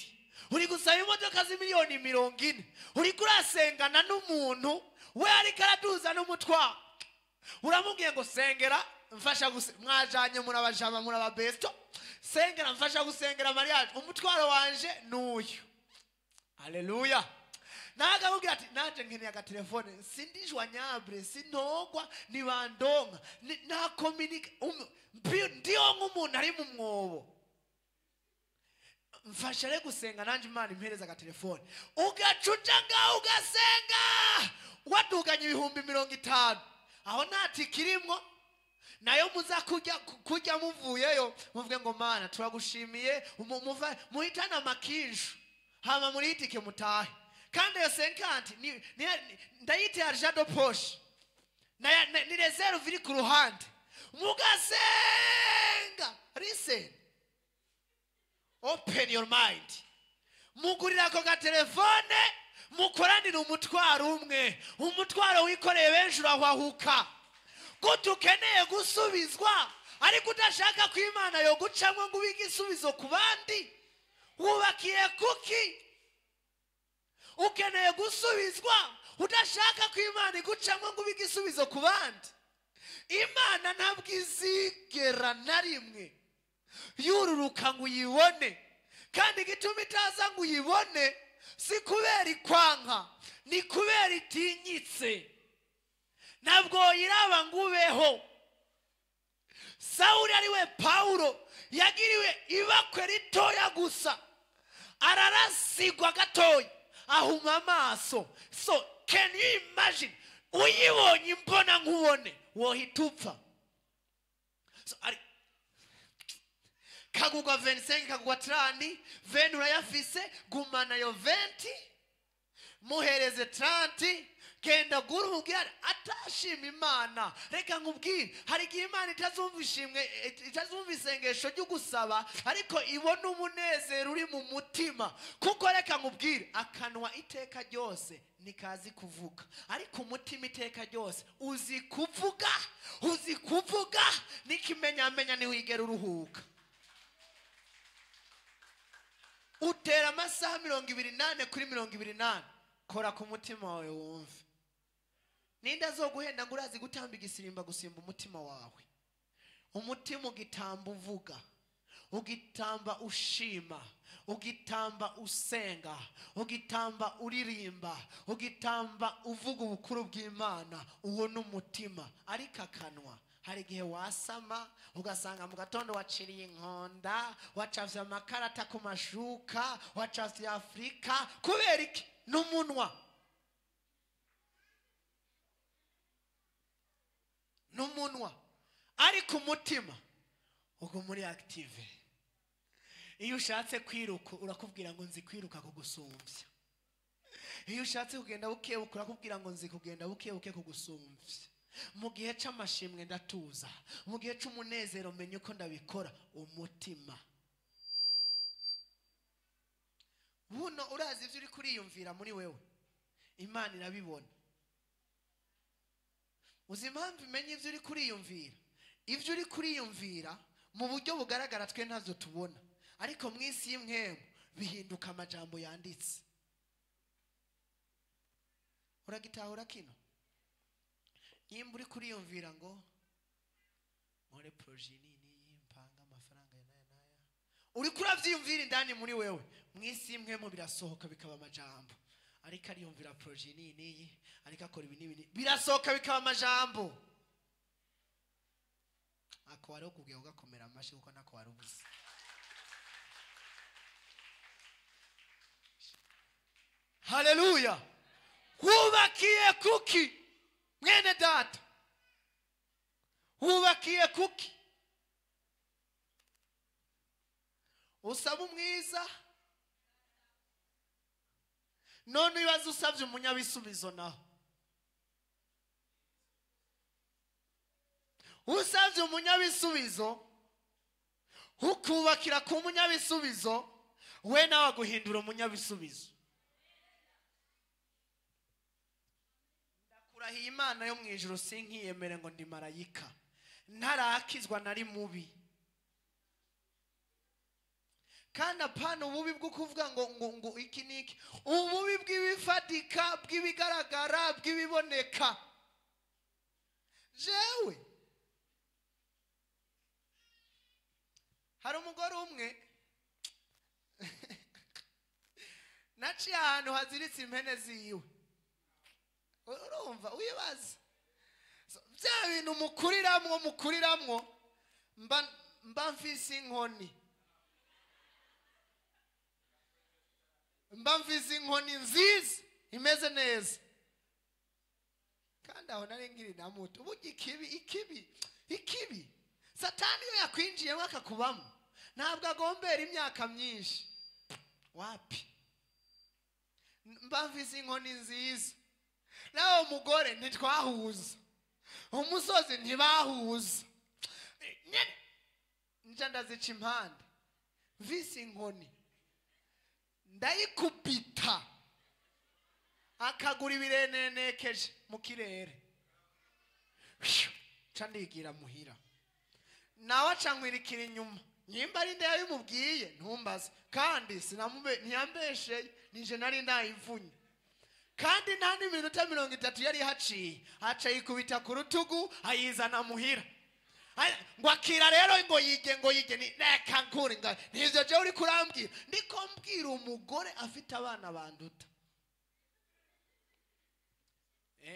uri gusaba imodoka z'imiliyoni 40, uri kurasengana n'umuntu we ariko araduza n'umutwaro. Uramubwiye ngo sengera mfasha, mwajanye murabajama murababesto, sengera mfasha gusengera mariage, umutwaro wanje n'uyu. Haleluya. Nagamubwira ati naje nkeneye agatelefone, sindijwa nyabure, sinogwa, nibandonka, nta communica, ndiyo nk'umuntu ari mu mwobo, mfasha re gusenga nanje Imana impereza agatelefone. Ugacuca ngaho ugasenga waduganye 50,000, aho nta tikirimwo nayo muza kujya muvuyeyo muvuge ngo Mana turagushimiye, muhitana makinju hama muritike mutahe. Kandi iyo 50 ndayite argent de poche, ni reserve iri ku ruhande. Mugasenga. Listen, open your mind. Mugurira ako gatelefone, mukoranire umutwaro umwe. Umutwaro wikoreye benshi urahwahuka. Gute ukeneye gusubizwa ariko udashaka ko Imana yo gucamwo ngo ube igisubizo ku bandi? Wubakiye kuki? Ukeneye gusubizwa udashaka ko Imana igucamwo ngo ube igisubizo ku bandi? Imana ntabwo izigera na rimwe yururuka ngo uyibone. Kandi igituma itaza ngo uyibone si kubera ikwanka, ni kubera itinyitse. Ntabwo yiraba ngo ubeho. Sawuli ari we Paulo yagiriwe ibakwe ritoya gusa, ararasigwa gatoya, ahuma amaso. So can you imagine uyibonye imbona nkubone wohita upfa? So ari kagugwa 25, kagugwa 30, 20 urayafise, gumana yo 20, muhereze 30, genda gura umubwire atashima Imana. Reka nkubwire, hari igihe Imana itazumva ishimwe, itazumva isengesho ryo gusaba, ariko ibona umunezero uri mu mutima. Kuko reka nkubwire, akanwa iteka ryose nikazi kuvuga, ariko umutima iteka ryose uzi kuvuga, uzi kuvuga n'ikimenyamenya ntiwigera uruhuka. Utera amasaha 24 kuri 24, kora ku mutima wawe wumve. Ninda zo guhenda ngo urazi gutamba igisirimba gusimba umutima wawe. Umutima ugitamba uvuga, ugitamba ushima, ugitamba usenga, ugitamba uririmba, ugitamba uvuga ubukuru bw'Imana. Uwo n'umutima. Ariko akanwa hari igihe wasama ugasanga mu gatondo waciriye inkonda, wacafye amakarata ku mashuka, wacafye Afrika. Kubera iki? N'umunwa. N'umunwa. Ariko umutima ugo muri active. Iyo ushatse kwiruka urakubwira ngo nzi kwiruka kugusumbya. Iyo ushatse kugenda bukebuke urakubwira ngo nzi kugenda bukebuke kugusumbya. Mu gihe c'amashimwe ndatuza, mu gihe c'umunezero menye uko ndabikora. Umutima buno urazi ivyo uri kuriyumvira muri wewe, Imana irabibona. Uzi impamvu imenye ivyo uri kuriyumvira? Ivyo uri kuriyumvira mu buryo bugaragara twe ntazo tubona, ariko mu isi y'imwemu bihinduka amajambo yanditse. Uragitahura kino? Nimba uri kuriyumvira ngo nkore projet nini mpanga amafaranga ya naya naya, uri kuravyiyumvira indani muri wewe, mu isi y'imwemu birasohoka bikaba amajambo. Ariko ariyumvira projet nini, ariko akora ibi n'ibi, birasohoka bikaba amajambo. Ako wari ukubwiye ugakomera amashi kuko nako wari ubuze. Haleluya. Wubakiye kuki mwene data? Wubakiye kuki? Usaba umwiza, none ibibazo usabye umunyabisubizo naho. Usabye umunyabisubizo, ukubakira ku munyabisubizo, we nawe aguhindura umunyabisubizo. Ndakurahiye Imana yo mu ijuru, sinkiyemere ngo ndi marayika. Ntarakizwa nari mubi. Kandi apana ububi bwo kuvuga ngo ngo ngo iki niki, ububi bw'ibifatika, bw'ibigaragara, bw'ibiboneka. Jewe hari umugore umwe naciye ahantu haziritse impene ziwe. Urumva wibaza bya bintu mukuriramwo mba mfise inkoni, mba mfise inkoni nziza imeze neza, kandi aho nari nkiri na muto. Burya ikibi Satani iyo yakwinjiyemo akakubamo, ntabwo agombera imyaka myinshi. Wapi, mba mfise inkoni nziza. Nawe umugore ntitwahuza, umusozi ntibahuza, nja ndazica impande. Mfise inkoni ndayikubita akagura ibirenenekeje mu kirere, nca ndigira muhira. Nawe aca nkwirikira inyuma, nyimba ari nde yabimubwiye ntumbaze, kandi ntiyambesheye, nije nari ndayivunye. Kandi nta n'iminota 30 yari haciye, aca yikubita ku rutugu ayizana muhira. Ngo akira rero ngo yige ni reka nkure nivyo je uri kurambwira. Ndiko mbwira umugore afite abana banduta.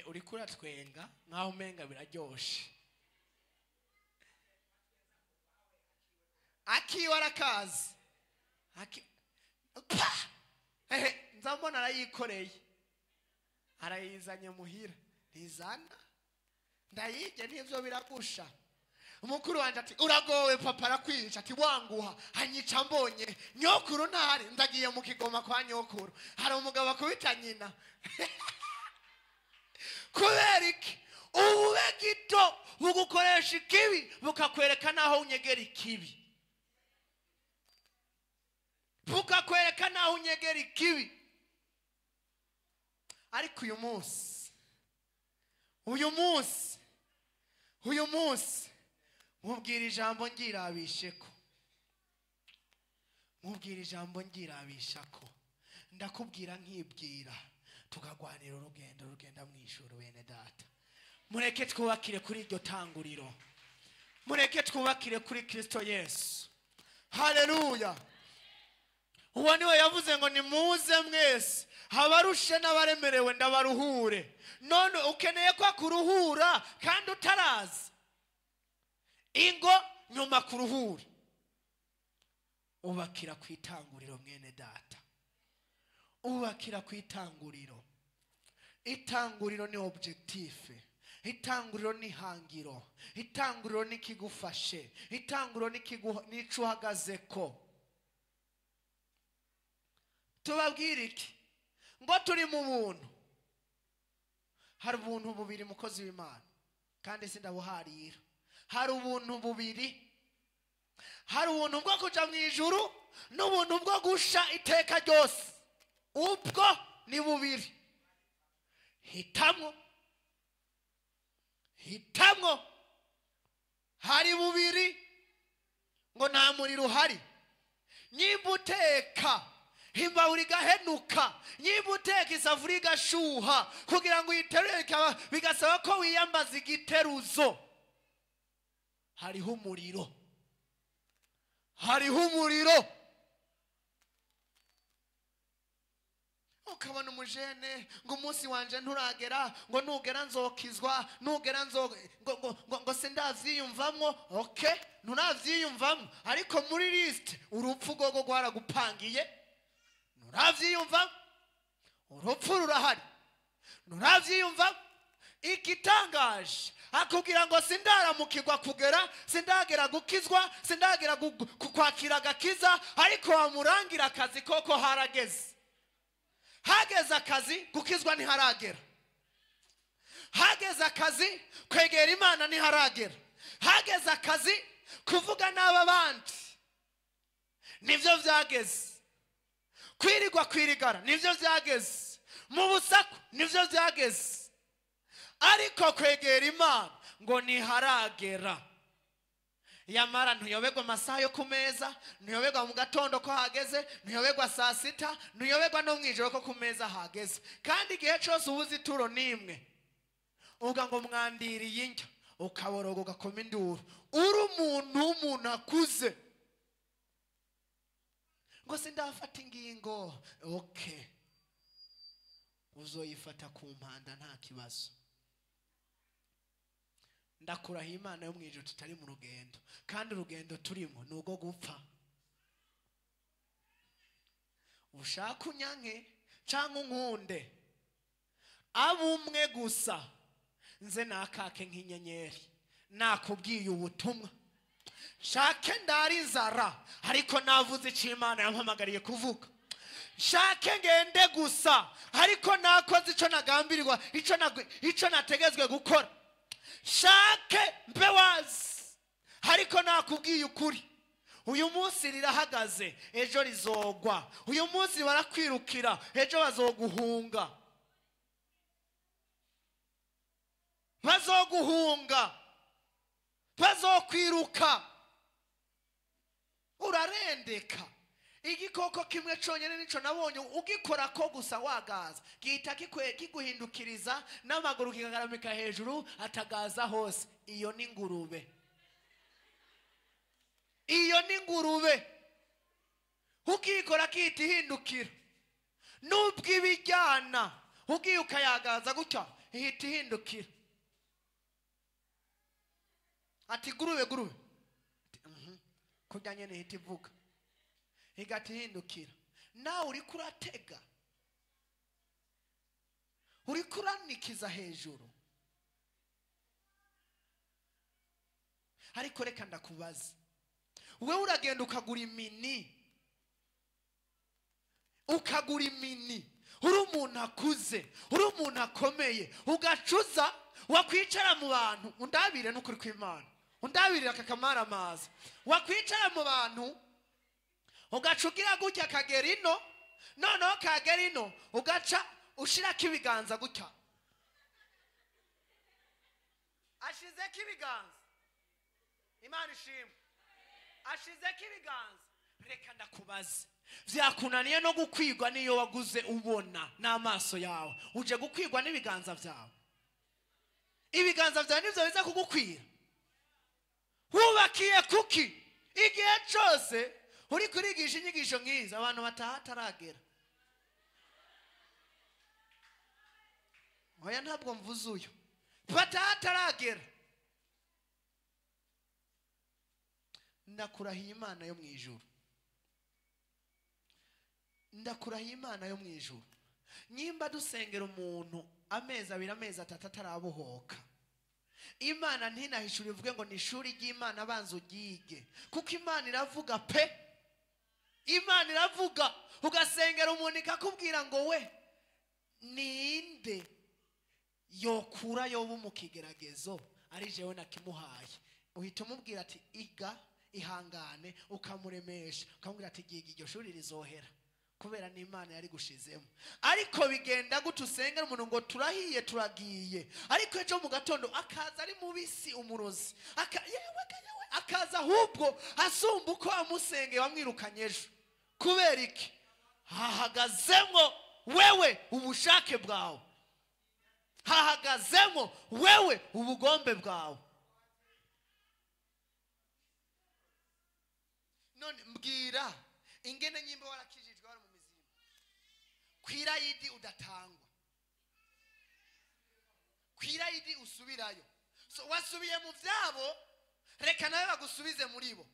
Uri kuratwenga nkaho umenga biraryoshe. Akiwe arakazi. Nzambona arayikoreye, arayizanye muhira. Ntizana ndayige n'ivyo biragusha. Umukuru wanje ati uragowe papa arakwica, ati wanguha anyica mbonye nyokuru ntari, ndagiye mu Kigoma kwa nyokuru hari umugabo akubita nyina. Kubera iki? Ubube gito bugukoresha ikibi, bukakwereka naho unyegera ikibi, bukakwereka naho unyegera ikibi. Ariko uyu munsi mubwira ijambo ngirabisheko, mubwira ijambo ngirabishako. Ndakubwira nkibwira, tukagwanira urugendo rugenda mu ijuru. Bene data, mureke twubakire kuri iryo tanguriro, mureke twubakire kuri Kristo Yesu. Haleluya. Uwo niwe yavuze ngo nimuze mwese abarushe n'abaremerewe ndabaruhure. None ukeneye ko akuruhura kandi utaraza ingo nyuma kuruhura. Ubakira ku itanguriro mwene data, ubakira ku itanguriro. Itanguriro ni objectif, itanguriro ni hangiro, itanguriro ni kigufashe, itanguriro ni nico uhagazeko. Tubabwira iki? Ngo turi mu buntu. Hari ubuntu bubiri mukozi w'Imana, kandi sindabuharira. Hari ubuntu bubiri, hari ubuntu bwo kuja mu ijuru n'ubuntu bwo gusha iteka ryose. Ubwo ni bubiri. Hitamwo, hitamwo. Hari bubiri ngo nta muriro uhari. Nyimba uteka imbabura igahenuka, nyimba uteka isafuriya igashuha, kugira ngo uyiterure bigasaba ko wiyambaza igiteruzo. Hariho umuriro, hariho umuriro. Ukabona umujene ngo umunsi wanje nturagera, ngo nugera nzokizwa, nugera nzo ngo sindavyiyumvamwo. Okay, nturavyiyumvamwo, ariko muri list urupfu gogo rwaragupangiye. Nturavyiyumvamwo, urupfu rurahari. Nturavyiyumvamwo, Igitangaje akubwira ngo sindaramukirwa kugera, sindagera gukizwa, sindagera kwakira agakiza, ariko wamurangira akazi koko harageze. Hageze akazi, gukizwa ntiharagera. Hageze akazi, kwegera Imana ntiharagera. Hageze akazi, kuvuga n'aba bandi nivyo vyageze. Kwirigwa kwirigara nivyo vyageze. Mu busaku nivyo vyageze. Ariko kwegera Imana ngo ntiharagera. Yamara ntuyoberwa amasaha yo ku meza, ntuyoberwa mu gatondo ko hageze, ntuyoberwa saa sita, ntuyoberwa no mwijoro ko ku meza hageze. Kandi igihe cyose ubuze ituro nimwe, uvuga ngo mwandiriye indyo, ukaboroga ugakoma induru. Uri umuntu w'umuntu akuze ngo sindafata ingingo, okay, uzoyifata ku mpanda nta kibazo. Ndakuraho Imana yo mwijuru tutari mu rugendo, kandi urugendo turimo ni urwo gupfa. Ushaka unyanke cyangwa unkunde, abumwe gusa nze nakake nk'inyenyeri, nakubwiye ubutumwa. Shake ndari inzara, ariko navuze icyo Imana yampamagariye kuvuga. Shake ngende gusa, ariko nakoze icyo nagambirirwa, icyo nategetswe gukora. Shake mbe wazi, ariko nakubwiye ukuri. Uyu munsi rirahagaze, ejo rizogwa. Uyu munsi barakwirukira, ejo bazoguhunga. Bazoguhunga, bazokwiruka. Urarendeka. Igikoko kimwe cyonyine nico nabonye ugikora ko gusa wagaza, gihita kiguhindukiriza n'amaguru kikagaramika hejuru, atagaza hose. Iyo ni ingurube. Iyo ni ingurube. Ukikora kihita ihindukira. Nubwo ibijyana ugiye ukayagaza gutya, ihita ihindukira. Ati gurube gurube, kurya nyene ihita ivuga, igahita ihindukira. Nawe uriko uratega, uriko uranikiza hejuru. Ariko reka ndakubaza, wewe uragenda ukagura imini, ukagura imini, uri umuntu akuze, uri umuntu akomeye, ugacuza wakwicara mu bantu, undabire n'ukuri kw'Imana, undabirira akakamara amazi. Wakwicara mu bantu ugacugira gutya kagera ino, noneho kagera ino ugaca ushirako ibiganza gutya, ashizeko ibiganza. Imana ishimwe, ashizeko ibiganza. Reka ndakubaze, vyakunaniye no gukwigwa niyo waguze ubona n'amaso yawe, uje gukwigwa n'ibiganza vyawe. Ibiganza vyawe nivyo biza kugukwira. Wubakiye kuki? Igihe cyose uri kurigisha inyigisho nkiza, abantu batahataragera. Oya, ntabwo mvuze uyu, batahataragera. Ndakurahiye Imana yo mwijuru, ndakurahiye Imana yo mwijuru, nyimba dusengera umuntu amezi abiri, amezi atatu atarabohoka, Imana ntinahishura ivuge ngo ni ishuri ry'Imana banza uryige, kuko Imana iravuga pe. Imana iravuga, ugasengera umuntu ikakubwira ngo we ninde yokura yoba mu kigeragezo ari jewe nakimuhaye. Uhita umubwira ati iga, ihangane, ukamuremesha, ukamubwira ati giga iryo shuri rizohera, kubera n'Imana yari gushizemo. Ariko bigenda gute usengera umuntu ngo turahiye turagiye, ariko ejo mu gatondo akaza ari mubisi umurozi, yewe akaza ahubwo asumba uko amusengeye wamwirukanye ejo. Kubera iki? Hahagazemo wewe ubushake bwawe, hahagazemo wewe ubugombe bwawe. None mbwira ingene nyimba warakijijwe wari mu mizimu, kwirayidi udatangwa, kwirayidi usubirayo. So wasubiye mu vyabo, reka nawe bagusubize muri bo.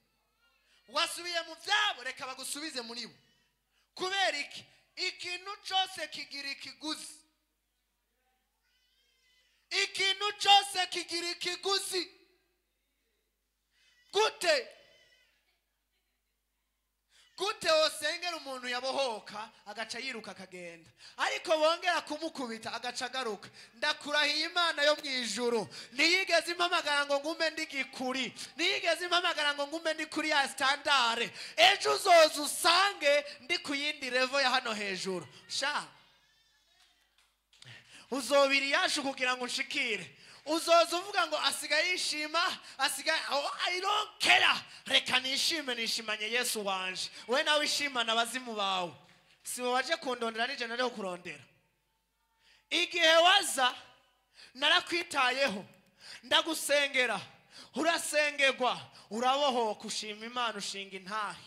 Wasubiye mu vyabo, reka bagusubize muri bo. Kubera iki? Ikintu cyose kigira ikiguzi. Ikintu cyose kigira ikiguzi. Gute gute wosengera umuntu yabohoka agaca yiruka akagenda, ariko bongera kumukubita agaca agaruka? Ndakurahiye Imana yo mu ijuru, ntiyigeze impamagara ngo ngume ndi gikuri, ntiyigeze impamagara ngo ngume ndi kuri ya standard. Ejo uzoza usange ndi ku yindi level ya hano hejuru. Sha, uzobiri yacu kugira ngo unshikire. Uzoza uvuga ngo asigaye yishima, asigaye, oh, I don't care, reka nishime, nishimanye Yesu wanje. We nawe ishimana abazimu bawe, si wowe waje kundondera, nije nariho kurondera. Igihe waza narakwitayeho, ndagusengera, urasengerwa, urabohoka, ushima Imana, ushinga intahe.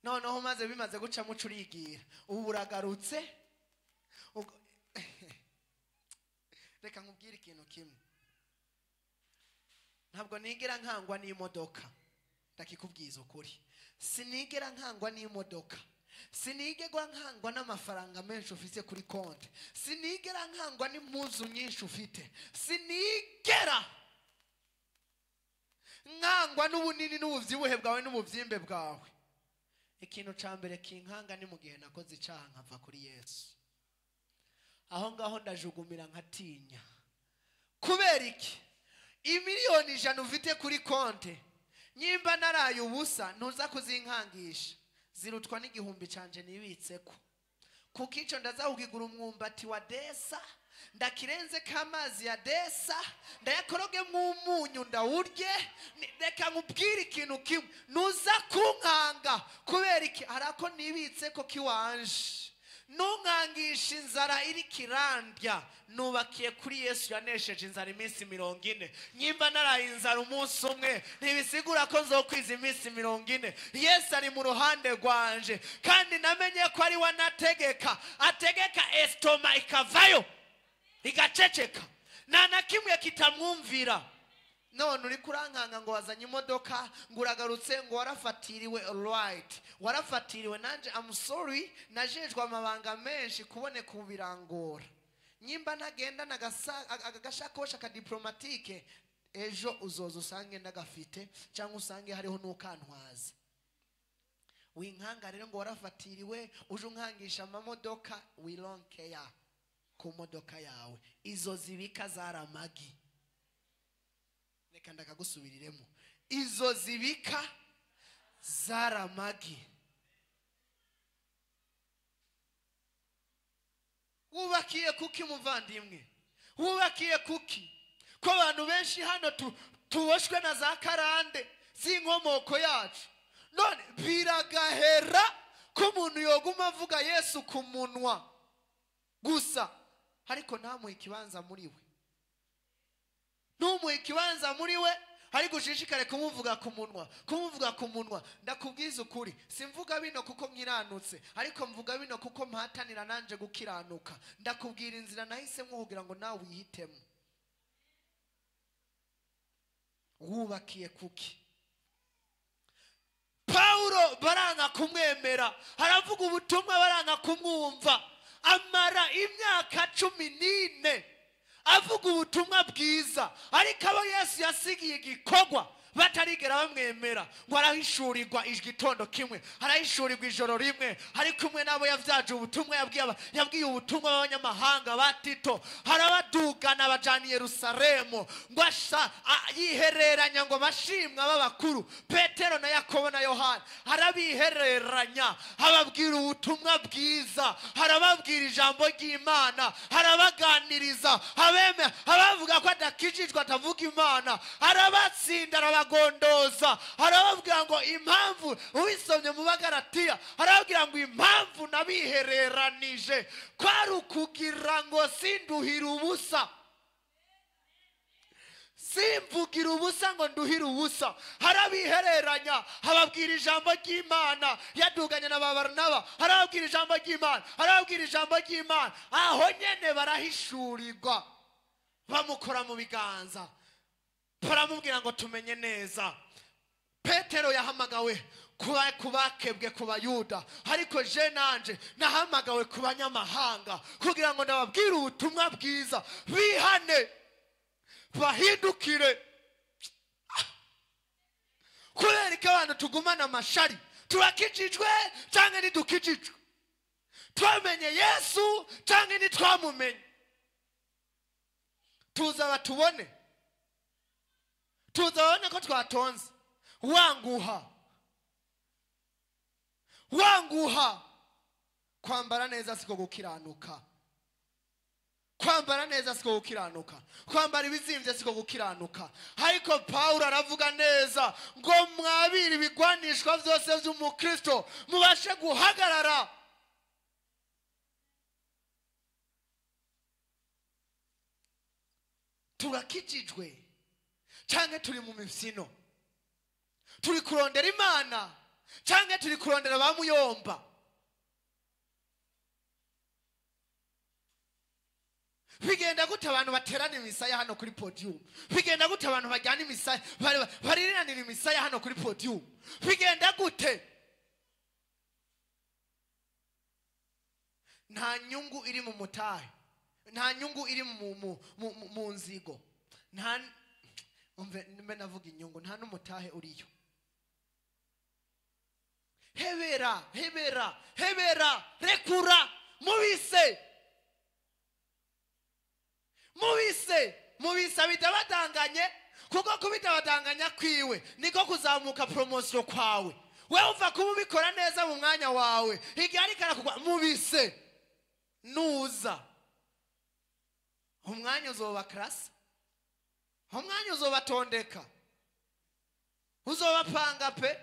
Noneho maze bimaze guca muco urigira, ubu uragarutse. Reka nkubwire ikintu kimwe, ntabwo nigera nkangwa n'imodoka, ndakikubwiza ukuri. Sinigera nkangwa n'imodoka, sinigera nkangwa n'amafaranga menshi ufite kuri konti, sinigera nkangwa n'impuzu nyinshi ufite, sinigera nkangwa n'ubunini n'ububyibuhe bwawe n'ububyimbe bwawe. Ikintu ca mbere kinkanga ni mu gihe nakoze icaha nkava kuri Yesu. Aho ngaho ndajugumira nkatinya. Kubera iki? 100,000,000 ufite kuri konte, nyimba naraye ubusa ntuza kuzinkangisha, zirutwa n'igihumbi canje nibitseko. Kuko ico ndaza kukigura umwumbati wa desa, ndakirenze k'amazi ya desa, ndayakorogemwo umunyu ndawurye. Reka nkubwire ikintu kimwe, ntuza kunkanga. Kubera iki? Hari ako nibitseko kiwanje. Ntunkangisha inzara iri kirandya, nubakiye kuri Yesu yanesheje inzara iminsi 40. Nyimba naraye inzara umunsi umwe, ntibisigura ko nzokwiza iminsi 40. Yesu ari mu ruhande rwanje, kandi namenye ko ari we anategeka, ategeka estoma ikavayo igaceceka, nta na kimwe kitamwumvira. None uri kurankanga ngo wazanye imodoka, ngo uragarutse, ngo warafatiriwe. Right, warafatiriwe, nanje I'm sorry, najejwe amabanga menshi kuboneka ubu birangora. Nyimba ntagenda agashakoshi ka diplomatique, ejo uzoza usange ndagafite, cyangwa usange hariho n'ukantwaza. Winkanga rero ngo warafatiriwe, uje unkangisha amamodoka, we don't care ku modoka yawe. Izo zibika zaramagi. Reka ndakagusubiriremo, izo zibika zaramagi. Wubakiye kuki muvandimwe? Wubakiye kuki? Ko abantu benshi hano tuboshwe na za karande z'inkomoko yacu. None biragahera ko umuntu yoguma avuga Yesu ku munwa gusa, ariko ntamuhe ikibanza muri we. Ntumuhe ikibanza muri we, ariko ushishikare kumuvuga ku munwa, kumuvuga ku munwa. Ndakubwiza ukuri, simvuga bino kuko nkiranutse, ariko mvuga bino kuko mpatanira nanje gukiranuka. Ndakubwira inzira nahisemo kugira ngo nawe uyihitemo. Wubakiye kuki? Paulo baranga kumwemera, haravuga ubutumwa baranga kumwumva, amara imyaka 14 avuga ubutumwa bwiza, ariko abo Yesu yasigiye igikorwa batarigera bamwemera. Ngo arahishurirwa igitondo kimwe, arahishurirwa ijoro rimwe, ari kumwe nabo yavyaje ubutumwa, yabwiye ubutumwa b'abanyamahanga ba Tito, harabadugana bajana i Yerusalemu, ngo yihereranya ngo bashimwa b'abakuru Petero na Yakobo na Yohana, harabihereranya, ababwira ubutumwa bwiza, harababwira ijambo ry'Imana, harabaganiriza, abavuga ko adakijijwe atavuga Imana, harabatsinda, arabagondoza, arababwira ngo impamvu uwisomye mu Bagalatiya, arababwira ngo impamvu nabihereranije kwari ukugira ngo sinduhire ubusa, simvugira ubusa ngo nduhire ubusa. Harabihereranya, hababwira ijambo ry'Imana, yaduganye na ba Barnaba, harababwira ijambo ry'Imana, harababwira ijambo ry'Imana. Aho nyene barahishurirwa, bamukora mu biganza, baramubwira ngo tumenye neza. Petero yahamagawe Kuba kubakebwe ku Bayuda, ariko je nanje nahamagawe ku banyamahanga kugira ngo ndababwire ubutumwa bwiza, bihane bahindukire. Kubera ko abantu tugumana amashari, turakijijwe cyangwa ntidukijijwe, twamenye Yesu cyangwa ntitwamumenye, tuzaba tubone, tuzabone ko twatonze. Wanguha, wanguha. Kwambara neza siko gukiranuka, kwambara neza siko gukiranuka, kwambara ibizimbye siko gukiranuka. Ariko Pawulo aravuga neza ngo mwabire ibigwanishwa byose by'umukristo, mubashe guhagarara. Turakijijwe cyangwa turi mu mifyino? Turi kurondera Imana cyangwa turi kurondera ba muyomba? Bigenda gute abantu baterana imisaya hano kuri podium? Bigenda gute abantu bajyana imisaya, bariranira imisaya hano kuri podium? Bigenda gute? Nta nyungu iri mu mutahe, nta nyungu iri mu nzigo, nta umve mbe navuga inyungu, nta n'umutahe uriyo. Hebera, hebera, hebera, rekura, mubise, mubise, mubise bitabadanganye, kuko kubitabadanganya kwiwe niko kuzamuka promotion kwawe. Wewe uva kuba ubikora neza mu mwanya wawe, igihe ariko arakugwa, mubise nuza umwanya uzoba class, umwanya uzobatondeka, uzobapanga pe.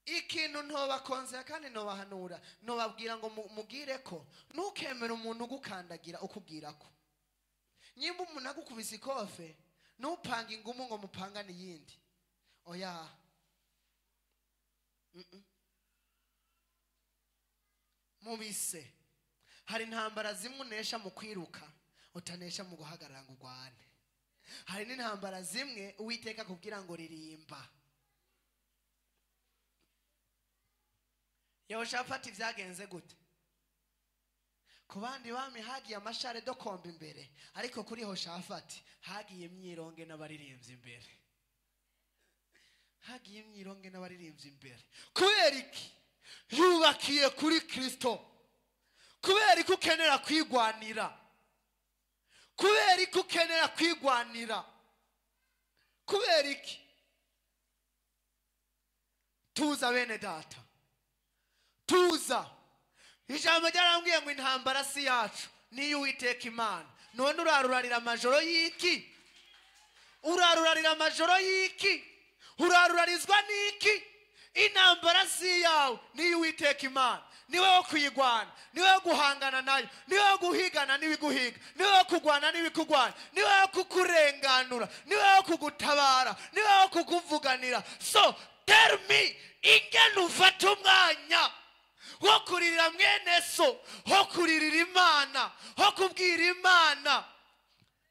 Ikintu ntobakonzera kandi ntobahanura, ntobabwira ngo mugire ko ntukemere umuntu ugukandagira ukubwira ko nyimba umuntu agukubise ikofe, ntupange ingumu ngo mupangane iyindi. Oya. Mubise. Hari intambara zimwe unesha mu kwiruka, utanesha mu guhagarara ngo urwane. Hari n'intambara zimwe Uwiteka akubwira ngo ririmba. Yehoshafati vyagenze gute? Ku bandi bami hagiye amashare do komba imbere, ariko kuri Yehoshafati hagiye imyironge n'abaririmbyi imbere. Hagiye imyironge n'abaririmbyi imbere. Kubera iki? Yubakiye kuri Kristo. Kubera ko ukenera kwigwanira. Kubera ko ukenera kwigwanira. Kubera iki? Tuza bene data, tuza. Ijambo ryarambwiye ngo intambara si yacu, niyo Uwiteka Imana. None urarurarira amajoro y'iki? Urarurarira amajoro y'iki? Urarurarizwa n'iki? Intambara si yawe, niyo Uwiteka Imana. Niwe wo kuyigwana, niwe wo guhangana nayo, niwe wo guhigana n'ibiguhiga, niwe wo kugwana n'ibikugwana, niwe wo kukurenganura, niwe wo kugutabara, niwe wo kukuvuganira. So tell me, ingene ufata umwanya wo kuririra mwene so, wo kuririra Imana, wo kubwira Imana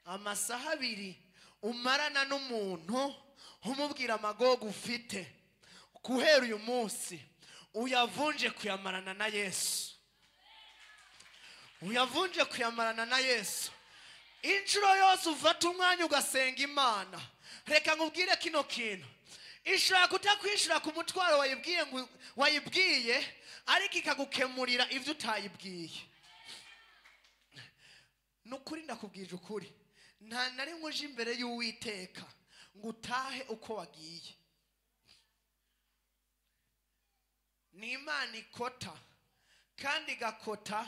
amasaha abiri umarana n'umuntu umubwira amagogo ufite, guhera uyu munsi uyavunje kuyamarana na Yesu. Uyavunje kuyamarana na Yesu. Inshuro yose ufata umwanya ugasenga Imana, reka nkubwire kino kintu, ishobora kutakwishura ku mutwaro wayibwiye ngo wayibwiye, ariko ikagukemurira ibyo utayibwiye. Nukuri ndakubwije ukuri, nta na rimwe uje imbere y'Uwiteka ngo utahe uko wagiye. Ni Imana ikota kandi igakota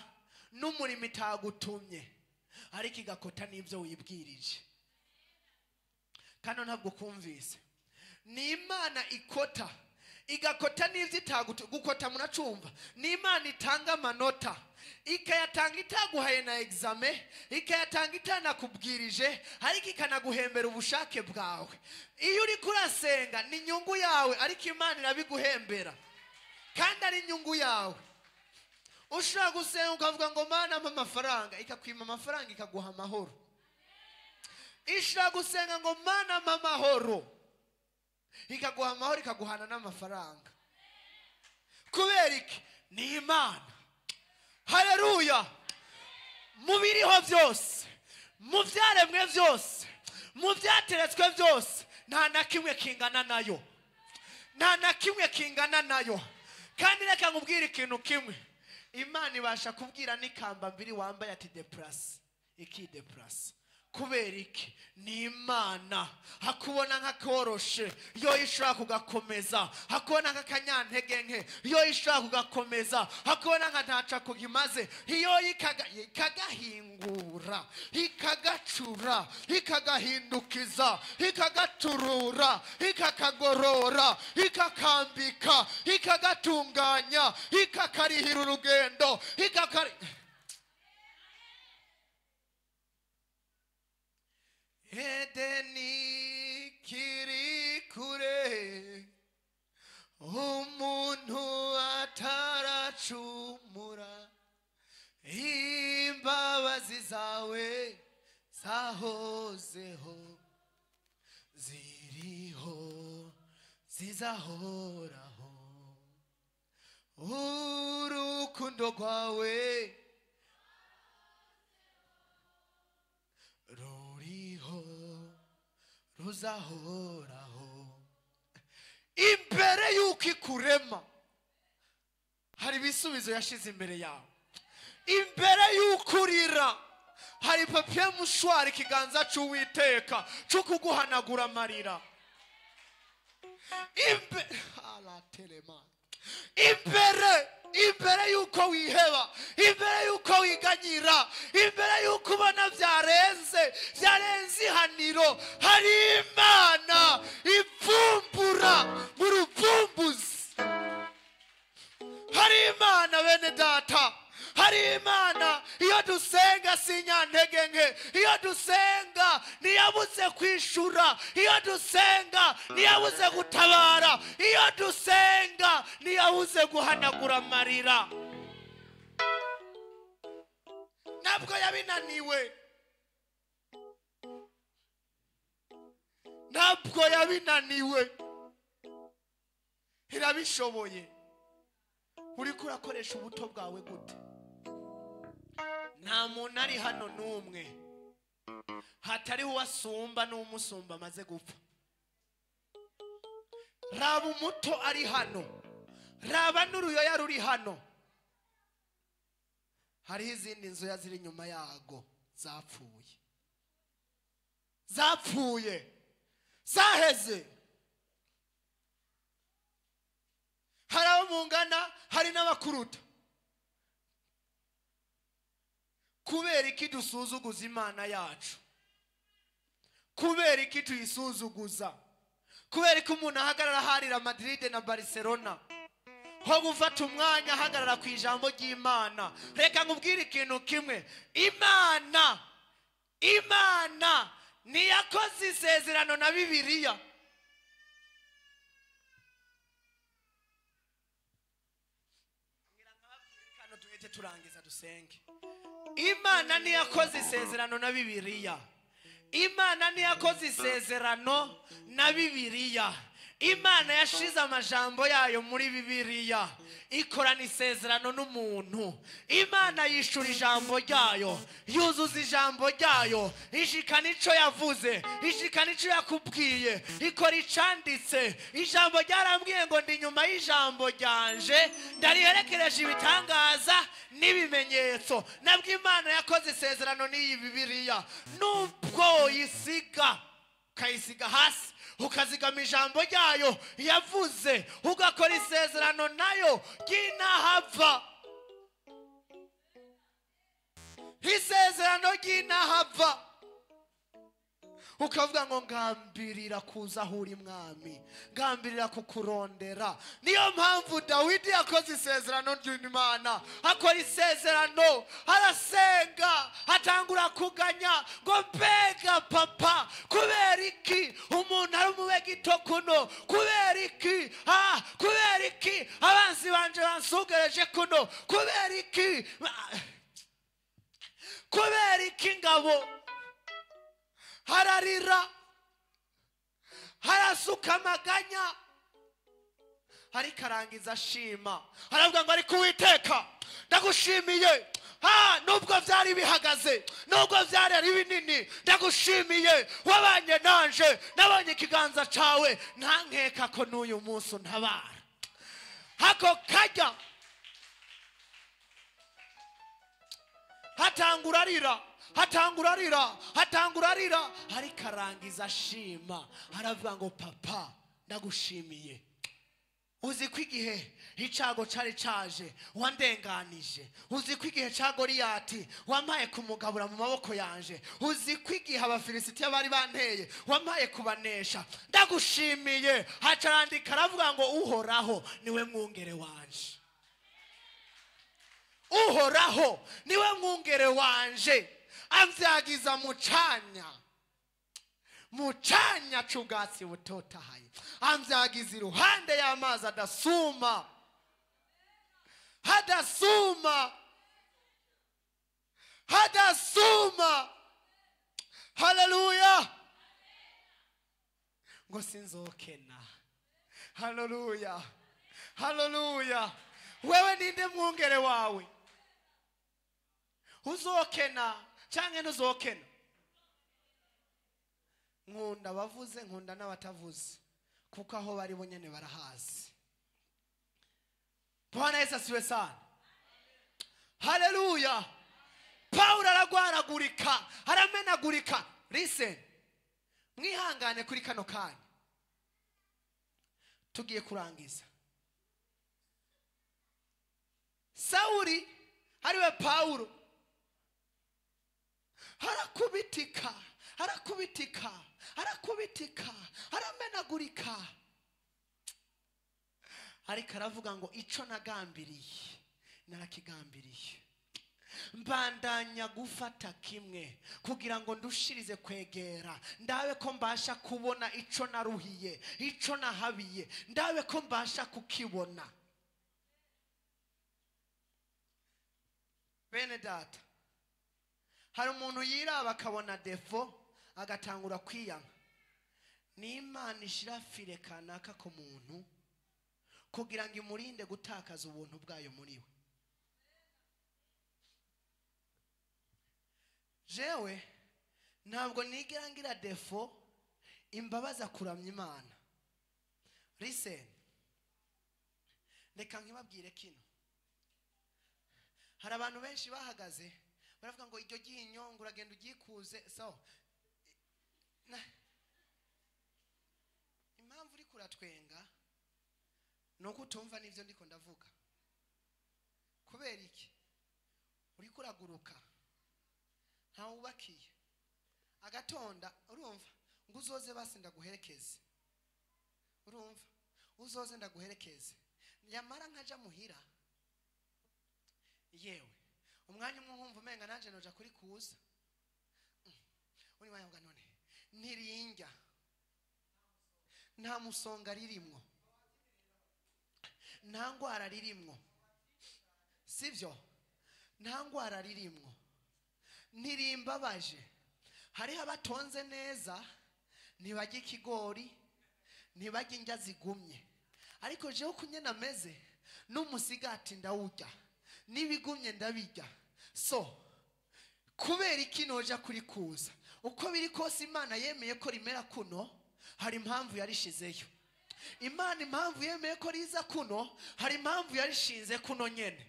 n'umurimo itagutumye, ariko igakota n'ibyo wibwirije. Kano ntabwo kumvise. Ni Imana ikota, igakota n'ibyo itagutumye. Gukota muracumva. Ni Imana itanga amanota, ikayatanga itaguhaye na examen, ikayatanga itanakubwirije, ariko ikanaguhembera ubushake bwawe. Iyo uri kurasenga ni inyungu yawe, ariko Imana irabiguhembera kandi ari inyungu yawe. Ushobora gusenga ukavuga ngo Mana mpa amafaranga, ikakwima amafaranga ikaguha amahoro. Ishobora gusenga ngo Mana mpa amahoro, ikaguha amahoro, ikaguhana n'amafaranga. Kubera iki? Ni Imana. Haleluya. Mu biriho byose, mu byaremwe byose, mu byateretswe byose, nta na kimwe kingana nayo, nta na kimwe kingana nayo. Kandi reka nkubwire ikintu kimwe, Imana ibasha kubwira n'ikamba mbiri wambaye ati deplase, ikideplase. Kubera iki? Ni Imana. Hakubona nk'akoroshe, yo ishobora kugakomeza. Hakubona nk'akanyantege nke, yo ishobora kugakomeza. Hakubona nka ntaca kugimaze, iyo ikagahingura, ikagacura, ikagahindukiza, ikagaturura, ikakagorora, ikakambika, ikagatunganya, ikakarihira urugendo, ikakari. Edeni kiri kure, umuntu ataracumura, imbabazi zawe zahozeho, ziriho, zizahoraho, urukundo rwawe ruriho, ruzahoraho. Imbere y'uko ikurema hari ibisubizo yashize imbere yawe. Imbere y'uko urira hari papier mouchoir, ikiganza cy'Uwiteka cyo kuguhanagura amarira. Imbere y'uko wiheba, imbere y'uko wiganyira, imbere y'uko ubona byarenze ihaniro, hari Imana ivumbura mu ruvumbuzi. Hari Imana bene data, hari Imana. Iyo dusenga si inyantege nke, iyo dusenga ntiyabuze kwishura, iyo dusenga ntiyabuze gutabara, iyo dusenga ntiyabuze guhanagura amarira. Ntabwo yabinaniwe, ntabwo yabinaniwe, irabishoboye. Uriko urakoresha ubuto bwawe gute? Nta muntu ari hano n'umwe hatariho uwasumba n'umusumba amaze gupfa. Raba umuto ari hano, raba n'uruyoya ruri hano, hariho izindi nzoya ziri inyuma yago zapfuye, zapfuye, zaheze. Hari abo mungana, hari n'abakuruta. Kubera iki dusuzuguza Imana yacu? Kubera iki tuyisuzuguza? Kubera ko umuntu ahagarara harira Madrid na Barcelona, ho gufata umwanya ahagarara ku ijambo ry'Imana? Reka nkubwire ikintu kimwe, Imana ntiyakoze isezerano na Bibiliya. Turangiza dusenge. Imana ntiyakoze isezerano na Bibiliya. Imana ntiyakoze isezerano na Bibiliya. Imana yashize amajambo yayo muri Bibiliya, ikorana isezerano n'umuntu. Imana yishura ijambo ryayo, yuzuza ijambo ryayo, ishikana ico yavuze, ishikana ico yakubwiye, ikora icanditse. Ijambo ryarambwiye ngo ndi nyuma y'ijambo ryanje, ndariherekereje ibitangaza n'ibimenyetso. Nabwo Imana yakoze isezerano n'iyi Bibiliya, nubwo yisiga ukayisiga hasi, ukazigama ijambo ryayo yavuze, ugakora isezerano nayo ry'inahava. Isezerano ry'inahava, ukavuga ngo ngambirira kuza aho uri mwami, ngambirira kukurondera. Niyo mpamvu Dawidi yakoze isezerano ry'Imana, akora isezerano, arasenga, atangura kuganya ngo mbega papa, kubera iki umuntu ari umube gito kuno? Kubera iki? Kubera iki abanzi banje bansugereje kuno? Kubera iki? Kubera iki ngabo? Hararira, Harasuka amaganya, ariko arangiza ashima, aravuga ngo ariko Uwiteka ndagushimiye, ha nubwo byari bihagaze, nubwo byari ari binini, ndagushimiye wabanye nanje, nabonye ikiganza cawe, ntankeka ko n'uyu munsi untabara. Hako kajya hatangura arira, hatangura arira, hatangura arira, ariko arangiza ashima, aravuga ngo papa ndagushimiye. Uzi ko igihe icago cari caje wandenganije, uzi ko igihe ca Goliyati wampaye kumugabura mu maboko yanje, uzi ko igihe Abafilisitiya bari banteye wampaye kubanesha, ndagushimiye. Hacarandika aravuga ngo Uhoraho niwe mwungere wanje, Uhoraho niwe mwungere wanje, amvyagiza mucanya mucanya c'ubwatsi butotahaye, amvyagiza iruhande y'amazi adasuma, hadasuma, hadasuma. Haleluya. Ngo sinzokena. Haleluya, haleluya. Wewe ninde mwungere wawe? Uzokena canke ntuzokena? Nkunda abavuze, nkunda n'abatavuze, kuko aho bari bonyene barahazi. Bwana Yesu asifiwe sana. Haleluya. Paulo aragwaragurika, aramenagurika. Listen, mwihangane kuri kano kanya, tugiye kurangiza. Sauli ariwe Paulo harakubitika, harakubitika, harakubitika, haramenagurika, ariko aravuga ngo ico nagambiriye narakigambiriye, mbandanya gufata kimwe kugira ngo ndushirize kwegera, ndabe ko mbasha kubona ico naruhiye, ico nahabiye, ndabe ko mbasha kukibona. Bene data, hari umuntu yiraba akabona defo agatangura kwiyanga. Ni Imana ishira fire kanaka ku muntu kugira ngo imurinde gutakaza ubuntu bwayo muri we. Jewe ntabwo nigera ngira defo imbabaza kuramya Imana. Listen, reka nkibabwire kino. Hari abantu benshi bahagaze baravuga ngo iryo ryinyo ngo uragenda ugikuze. So impamvu uri kuratwenga nuko utumva n'ivyo ndiko ndavuga. Kubera iki? Uri kuraguruka, ntawubakiye agatonda, urumva ngo uzoze basi ndaguherekeze, urumva uzoze ndaguherekeze, nyamara nkaja muhira. Yewe umwanya umwe nkumva umenga nanje noja kuri kuza, uri wayavuga none ntirinjya, nta musonga ririmwo, nta ngwara ririmwo, sivyo? Nta ngwara ririmwo, ntirimbabaje. Hariho abatonze neza ntibajya ikigori, ntibajya indya zigumye, ariko jewe uko nyene ameze n'umusigati ndawurya, n'ibigumye ndabirya. So kubera iki noja kuri kuza? Uko biri kose Imana yemeye ko rimera kuno, hari impamvu yarishizeyo. Imana impamvu yemeye ko riza kuno, hari impamvu yarishinze kuno nyene.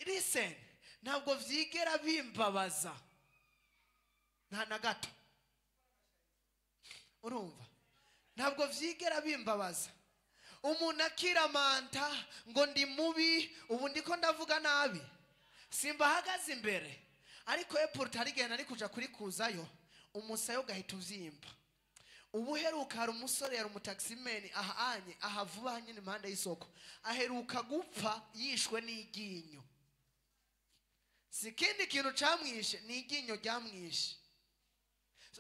Listen, ntabwo vyigera bimbabaza nta na gato, urumva? Ntabwo vyigera bimbabaza. Umuntu akiramanta ngo ndi mubi, ubu ndiko ndavuga nabi, simbahagaze imbere, ariko epurta harigenda ari kuja kuri kuzayo, umusayo ugahita uvyimba. Ubuheruka hari umusore yari umutaximeni aha anye aha vuba nyine impande y'isoko, aheruka gupfa yishwe n'iryinyo. Si ikindi kintu camwishe, ni iryinyo ryamwishe.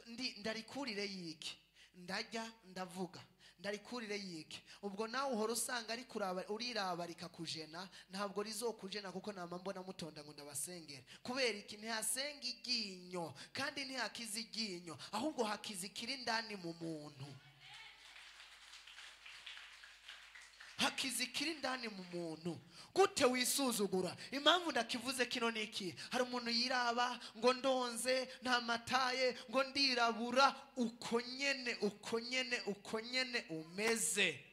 Ndi ndarikurire yiki, ndajya ndavuga ndarikurire yiki. Ubwo nawe uhora usanga ari kuraba, uriraba rikakujena, ntabwo rizokujena kuko nama mbona mutonda ngo ndabasengera. Kubera iki? Ntihasenga iryinyo, kandi ntihakiza iryinyo, ahubwo hakiza ikiri ndani mu muntu. Hakiza ikiri indani mu muntu. Gute wisuzugura? Impamvu ndakivuze kino niki, hari umuntu yiraba ngo ndonze nta mataye, ngo ndirabura. Uko nyene, uko nyene, uko nyene umeze,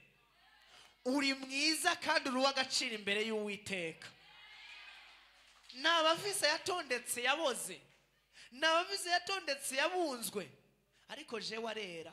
uri mwiza kandi uri uw'agaciro imbere y'Uwiteka. Nabafise yatondetse yaboze, nabafise yatondetse yabunzwe, ariko jewe arera.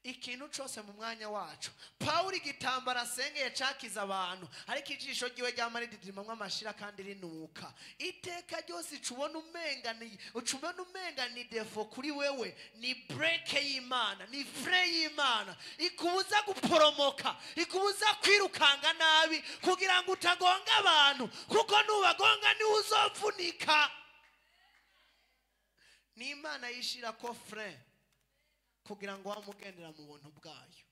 Ikintu cose mu mwanya wacu. Pawulo igitambara asengeye cakiza abantu, ariko ijisho ryiwe ryama ridirimamwo amashira kandi rinuka. Iteka ryose ucubona umenga ni, ucubona umenga ni defo kuri wewe, ni breke y'Imana, ni frein y'Imana ikubuza guporomoka, ikubuza kwirukanga nabi kugira ngo utagonga abantu, kuko nubagonga ni uzovunika. Ni Imana yishira ko frein kugira ngo wamugendera mu buntu bwayo.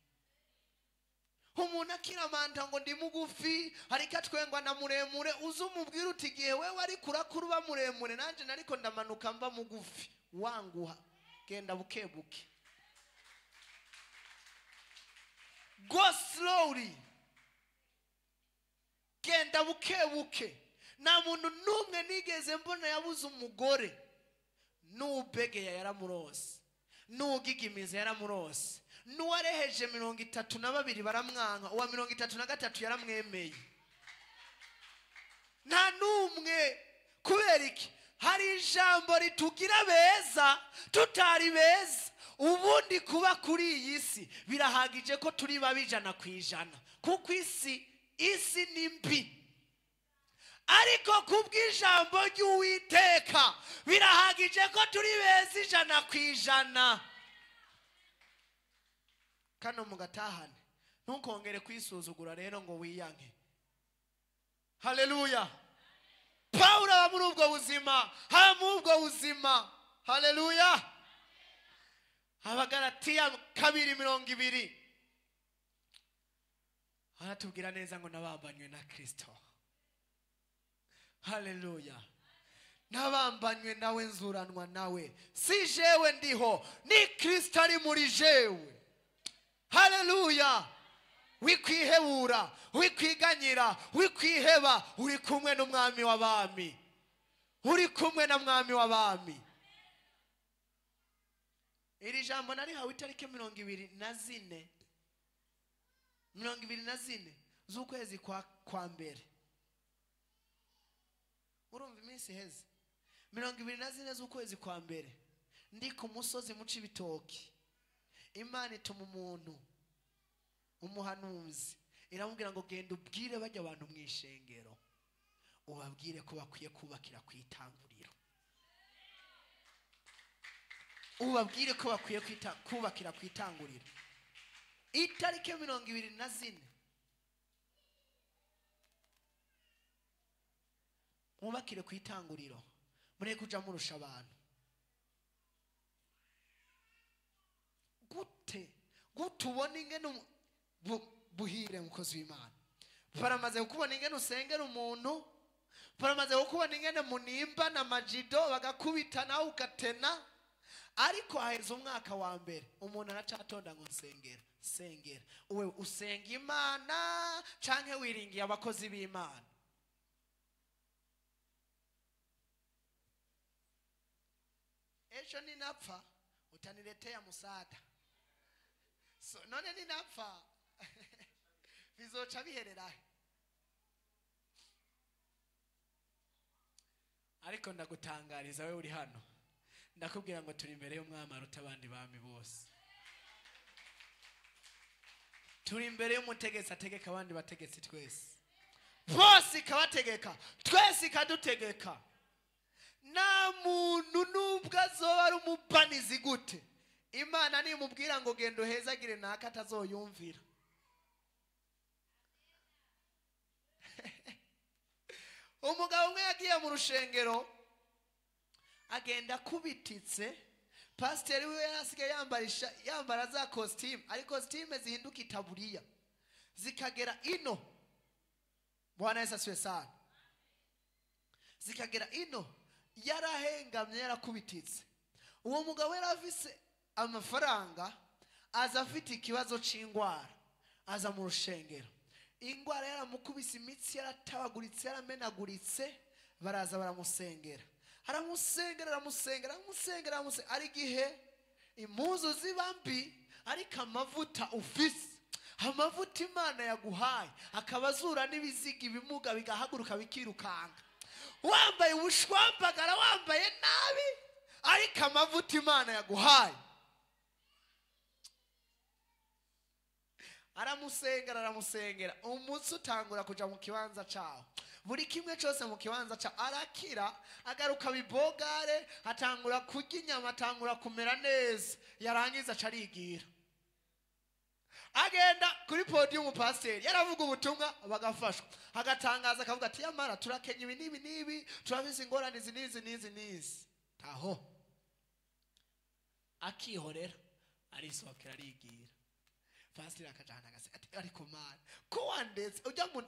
Umuntu akiramanta ngo ndi mugufi, ariko atwengwa na muremure, uzumubwira uti igihe wewe ari kurakuru ba muremure, nanje nariko ndamanuka mba mugufi, wanguha genda buke buke, go slowly, genda buke buke. Nta muntu n'umwe nigeze mbona yabuze umugore, n'ubegeya yaramurose, n'ugigimiza yaramurose, n'uwareheje 32 baramwanka, uwa 33 yaramwemeye. Nta n'umwe. Kubera iki? Hari ijambo ritugira beza tutari beza. Ubundi kuba kuri iyi si birahagije ko turi babi 100%, kuko isi ni mbi. Ariko kubw'ijambo ry'Uwiteka birahagije ko turi beza 100%. Kano mugatahane, ntukongere kwisuzugura rero ngo wiyanke. Haleluya. Pawulo aba muri ubwo buzima, aba muri ubwo buzima. Haleluya. Abagalatiya 2:20 aratubwira neza ngo nabambanywe na Kristo. Haleluya. Nabambanywe nawe, nzuranwa nawe, si jewe ndiho, ni Kristo ari muri jewe. Haleluya. Wikwihebura, wikwiganyira, wikwiheba, uri kumwe n'umwami w'abami, uri kumwe na mwami w'abami. Iri jambo narihawe itariki 24, 24 z'ukwezi kwa mbere. Urumva iminsi iheze, 24 z'ukwezi kwa mbere, ndi ku musozi mu Cibitoki. Imana ituma umuntu umuhanuzi, iramubwira ngo genda ubwire bajya abantu mu ishengero, ubabwire ko bakwiye kubakira ku itanguriro, ubabwire ko bakwiye kubakira ku itanguriro. Itariki 24 mubakire ku itanguriro, mureke kuja murusha abantu. Gute gute ubona ingene buhire mukozi w'Imana, baramaze kukubona ingene usengera umuntu, baramaze kukubona ingene munimba na majido bagakubita nawe ugatena, ariko haheze umwaka wa mbere umuntu aracatonda ngo nsengera sengera. Uwe usenga Imana canke wiringiye abakozi b'Imana? Ejo ninapfa utaniletea musaada. So, none ninapfa bizoca bihererahe? Ariko ndagutangariza we uri hano, ndakubwira ngo turi imbere y'umwami aruta abandi bami bose, turi imbere y'umutegetsi ategeka abandi bategetsi twese, bose ikabategeka, twese ikadutegeka. Nta muntu nubwo azoba ari umubanizi gute, Imana nimubwira ngo genda uhezagire naka atazoyumvira. Umugabo umwe yagiye mu rushengero agenda kubititse, pasiteri wiwe yarasigaye yambara za costume, ariko costume zihinduka itaburiya zikagera ino. Bwana Yesu asifiwe sana. Zikagera ino, yarahengamye yarakubititse. Uwo mugabo yari afise amafaranga, aza afite ikibazo c'ingwara, aza mu rushengero. Ingwara yaramukubise, imitsi yaratabaguritse, yaramenaguritse. Baraza baramusengera, aramusengera, aramusengera, aramusengera, aramusengera. Ari igihe impuzu ziba mbi, ariko amavuta ufise, amavuta Imana yaguhaye, akaba azura n'ibiziga, ibimuga bigahaguruka bikirukanga. Wambaye ubushwambagara, wambaye nabi, ariko amavuta Imana yaguhaye. Aramusengera, aramusengera, umunsi utangura kuja mu kibanza cawo, buri kimwe cyose mu kibanza cawo. Arakira, agaruka bibogare, atangura kurya inyama, atangura kumera neza. Yarangiza aca arigira, agenda kuri podium. Pasiteri yaravuga ubutumwa bagafashwa, agatangaza akavuga ati: "Yamara turakenya ibi n'ibi n'ibi, turabizi ingorane izi n'izi n'izi n'izi." Taho akihorera, arisohokera, arigira. Pasiteri akajana agaseka ati: "Ariko Mana, ko wandetse ujya mu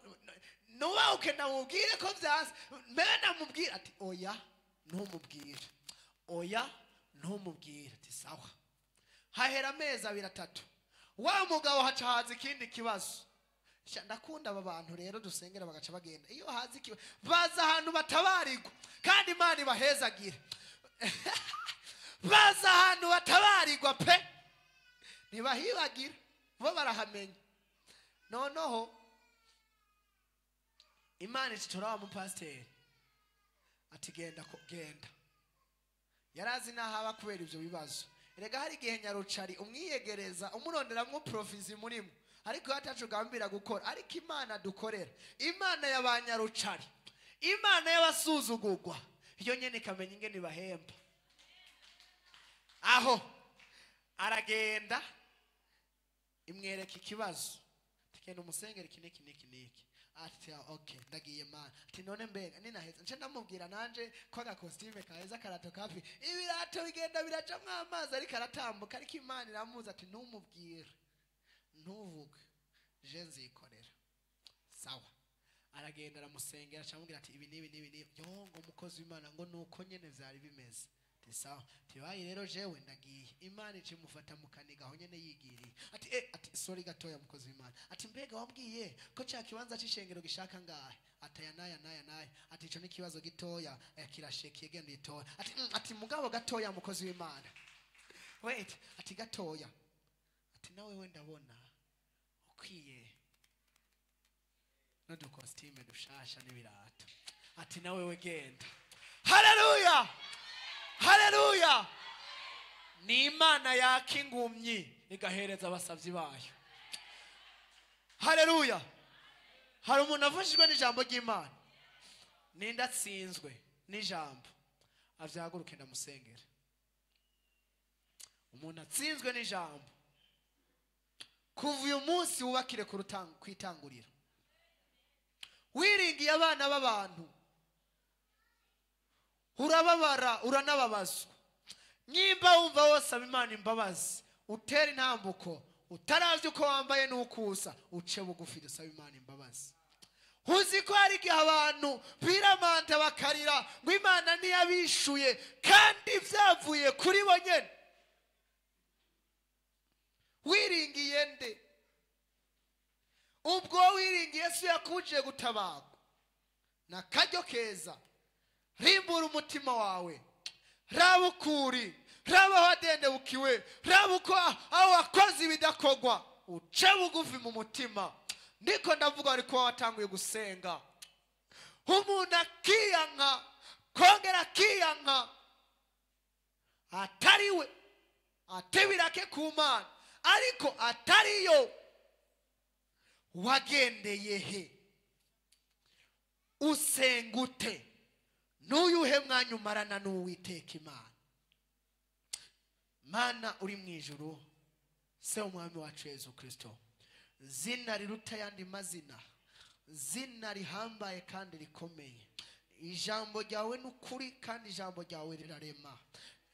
nubahuke ndamubwire ko byanze mbere ndamubwire?" Ati: "Oya, ntumubwire, oya, ntumubwire." Ati: "Sawa." Hahera amezi abiri, atatu, wa mugabo haca haza ikindi kibazo. Sha, ndakunda aba bantu rero dusengera bagaca bagenda. Iyo haza ikibazo baza ahantu batabarirwa, kandi Imana ibahezagire. Baza ahantu batabarirwa pe, ntibahibagira, bo barahamenya. Noneho Imana itora wa mupasiteri ati: "Genda." Ko genda, yarazi n'aho aba kubera ibyo bibazo. Erega hari igihe nyarucari umwiyegereza, umuronderamwo provision murimo, ariko iyo atacu ugambira gukora. Ariko Imana dukorera, Imana y'abanyarucari, Imana y'abasuzugurwa, iyo nyene ikamenya ingene ibahemba. Aho aragenda, imwereka ikibazo, tugenda umusengera iki n'iki n'iki n'iki. Ati: "Okay, ndagiye Mana." Ati: "None mbega ninaheza nce ndamubwira nanje ko agakositime kaheza, akarato kafi, ibirato bigenda biracamwo amazi, ariko aratambuka?" Ariko Imana iramuza ati: "Ntumubwire, ntuvuge, je nzikorera." Sawa, aragenda, aramusengera, acamubwira ati: "Ibi n'ibi n'ibi n'ibi." Yo, ngo: "Umukozi w'Imana, ngo nuko nyene vyari bimeze." Ati: "Sawa." Ati: "Bayi rero, jewe ndagiye." Imana ica imufata mu kaniga aho nyene yigiriye. Ati: "Eh," ati: "Sorry gatoya, mukozi w'Imana." Ati: "Mbega wambwiye ko ca kibanza c'ishengero gishaka ngahe?" Ati: "Aya n'aya n'aya n'aya." Ati: "Ico ni ikibazo gitoya, kirashekiye, genda uyitore." Ati: Ati: "Mugabo gatoya, mukozi w'Imana, wait." Ati: "Gatoya." Ati: "Nawe we ndabona ukwiye n'udukositime dushasha n'ibirato." Ati: "Nawe we genda." Haleluya, haleluya! Ni Imana yaka ingumyi igahereza abasabyi bayo. Haleluya! Hari umuntu afashijwe n'ijambo ry'Imana? Ninde atsinzwe n'ijambo avyaguruke ndamusengera. Umuntu atsinzwe n'ijambo, kuva uyu munsi wubakire ku itanguriro. Wiringiye abana b'abantu, urababara, uranababazwa. Nimba wumva wosaba Imana imbabazi, utera intambuko utaravye uko wambaye n'ukusa, uce bugufi dusaba Imana imbabazi. Uzi ko hari igihe abantu biramanta bakarira ngo Imana ntiyabishuye, kandi vyavuye kuri bo nyene. Wiringiye nde? Ubwo wiringiye si yakuje gutabagwa na karyo keza. Rimbura umutima wawe, raba ukuri, raba aho wadendebukiwe, raba uko aho wakoze ibidakogwa, uce bugufi mu mutima. Ndiko ndavuga ariko watanguye gusenga, umuntu akiyanka, kongera akiyanka, atariwe atebirake ku Mana, ariko atariyo. Wagendeye he? Usenga ute? N'uyuhe mwanya umarana n'Uwiteka Imana? Mana uri mu ijuru, Se umwami wacu Yezu Kristo, zina riruta ayandi mazina, zina rihambaye kandi rikomeye, ijambo ryawe ni ukuri kandi ijambo ryawe rirarema.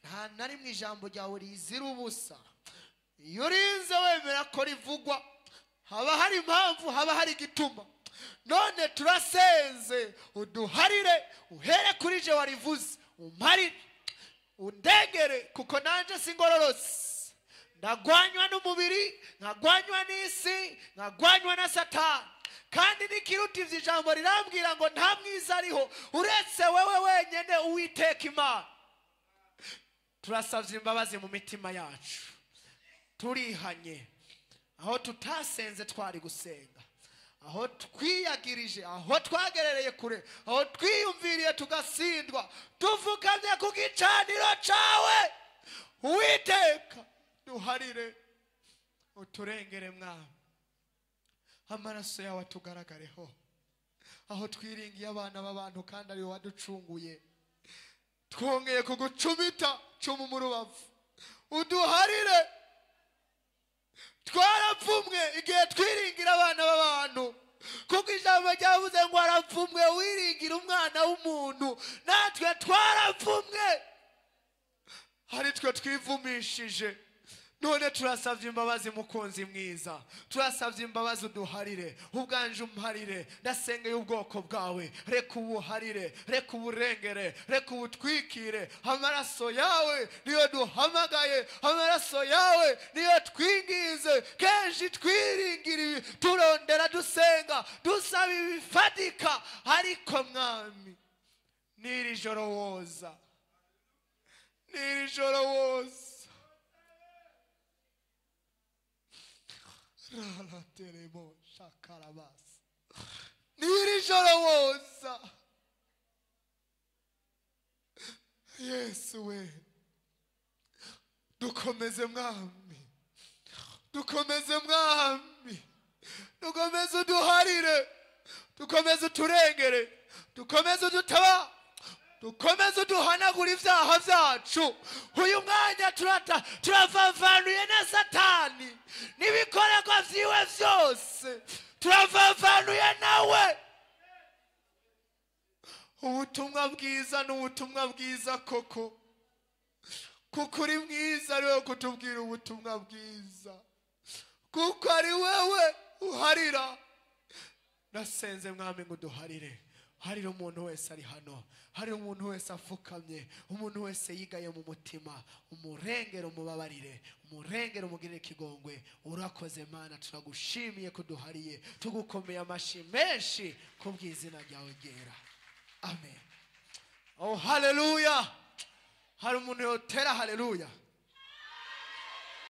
Nta na rimwe ijambo ryawe rizira ubusa. Iyo urinze wemera ko rivugwa, haba hari impamvu, haba hari igituma. None turasenze, uduharire, uhere kuri je warivuze, umparire, undengere, kuko nanje singororotse. Ndagwanywa n'umubiri, nkagwanywa n'isi, nkagwanywa na Satani. Kandi n'ikiruta ivyo, ijambo rirambwira ngo nta mwiza ariho uretse wewe wenyene, Uwiteka Imana. Turasavye imbabazi mu mitima yacu, turihanye aho tutasenze twari gusenga, aho twiyagirije, aho twagerereye kure, aho twiyumviriye tugasindwa. Tuvukamye ku gicaniro cawe, Uwiteka, duharire, uturengere Mwami. Amaraso yawe atugaragareho aho twiringiye abana b'abantu kandi ariwe waducunguye. Twongeye kugucumita cumu mu rubavu, uduharire. Twarapfumwe igihe twiringira abana b'abantu, kuko ijambo ryavuze ngo arapfumwe wiringira umwana w'umuntu. Natwe twarapfumwe, hari twe twivumishije. None turasabye imbabazi, mukunzi mwiza, turasabye imbabazi, uduharire. Ubwanje umparire, ndasengeye ubwoko bwawe. Reka ubuharire, reka uburengere, reka ubutwikire. Amaraso yawe niyo duhamagaye, amaraso yawe niyo twingize. Kenshi twiringira ibi, turondera, dusenga, dusaba ibifatika, ariko Mwami, n'iri joro woza, n'iri joro woza. Ralateremo shakarabasi. N'iri joro woza, Yesu we. Dukomeze Mwami, dukomeze Mwami, dukomeze uduharire, dukomeze uturengere, dukomeze udutaba, dukomeze uduhanagura ibyaha byacu. Uyu mwanya turata turavavanuye na Satani n'ibikorerwa vyiwe vyose, turavavanuye nawe. Ubutumwa bwiza ni ubutumwa bwiza koko, kuko uri mwiza ari wowe kutubwira ubutumwa bwiza, kuko ari wewe uharira. Nasenze Mwami ngo uduharire. Harira umuntu wese ari hano, hari umuntu wese afukamye, umuntu wese yigaye mu mutima, umurengere, umubabarire, umurengere, umugirire ikigongwe. Urakoze Mana, turagushimiye kuduhariye, tugukomeye amashi menshi kubw'izina ryawe ryera, amen. Oh, haleluya! Hari umuntu yotera haleluya?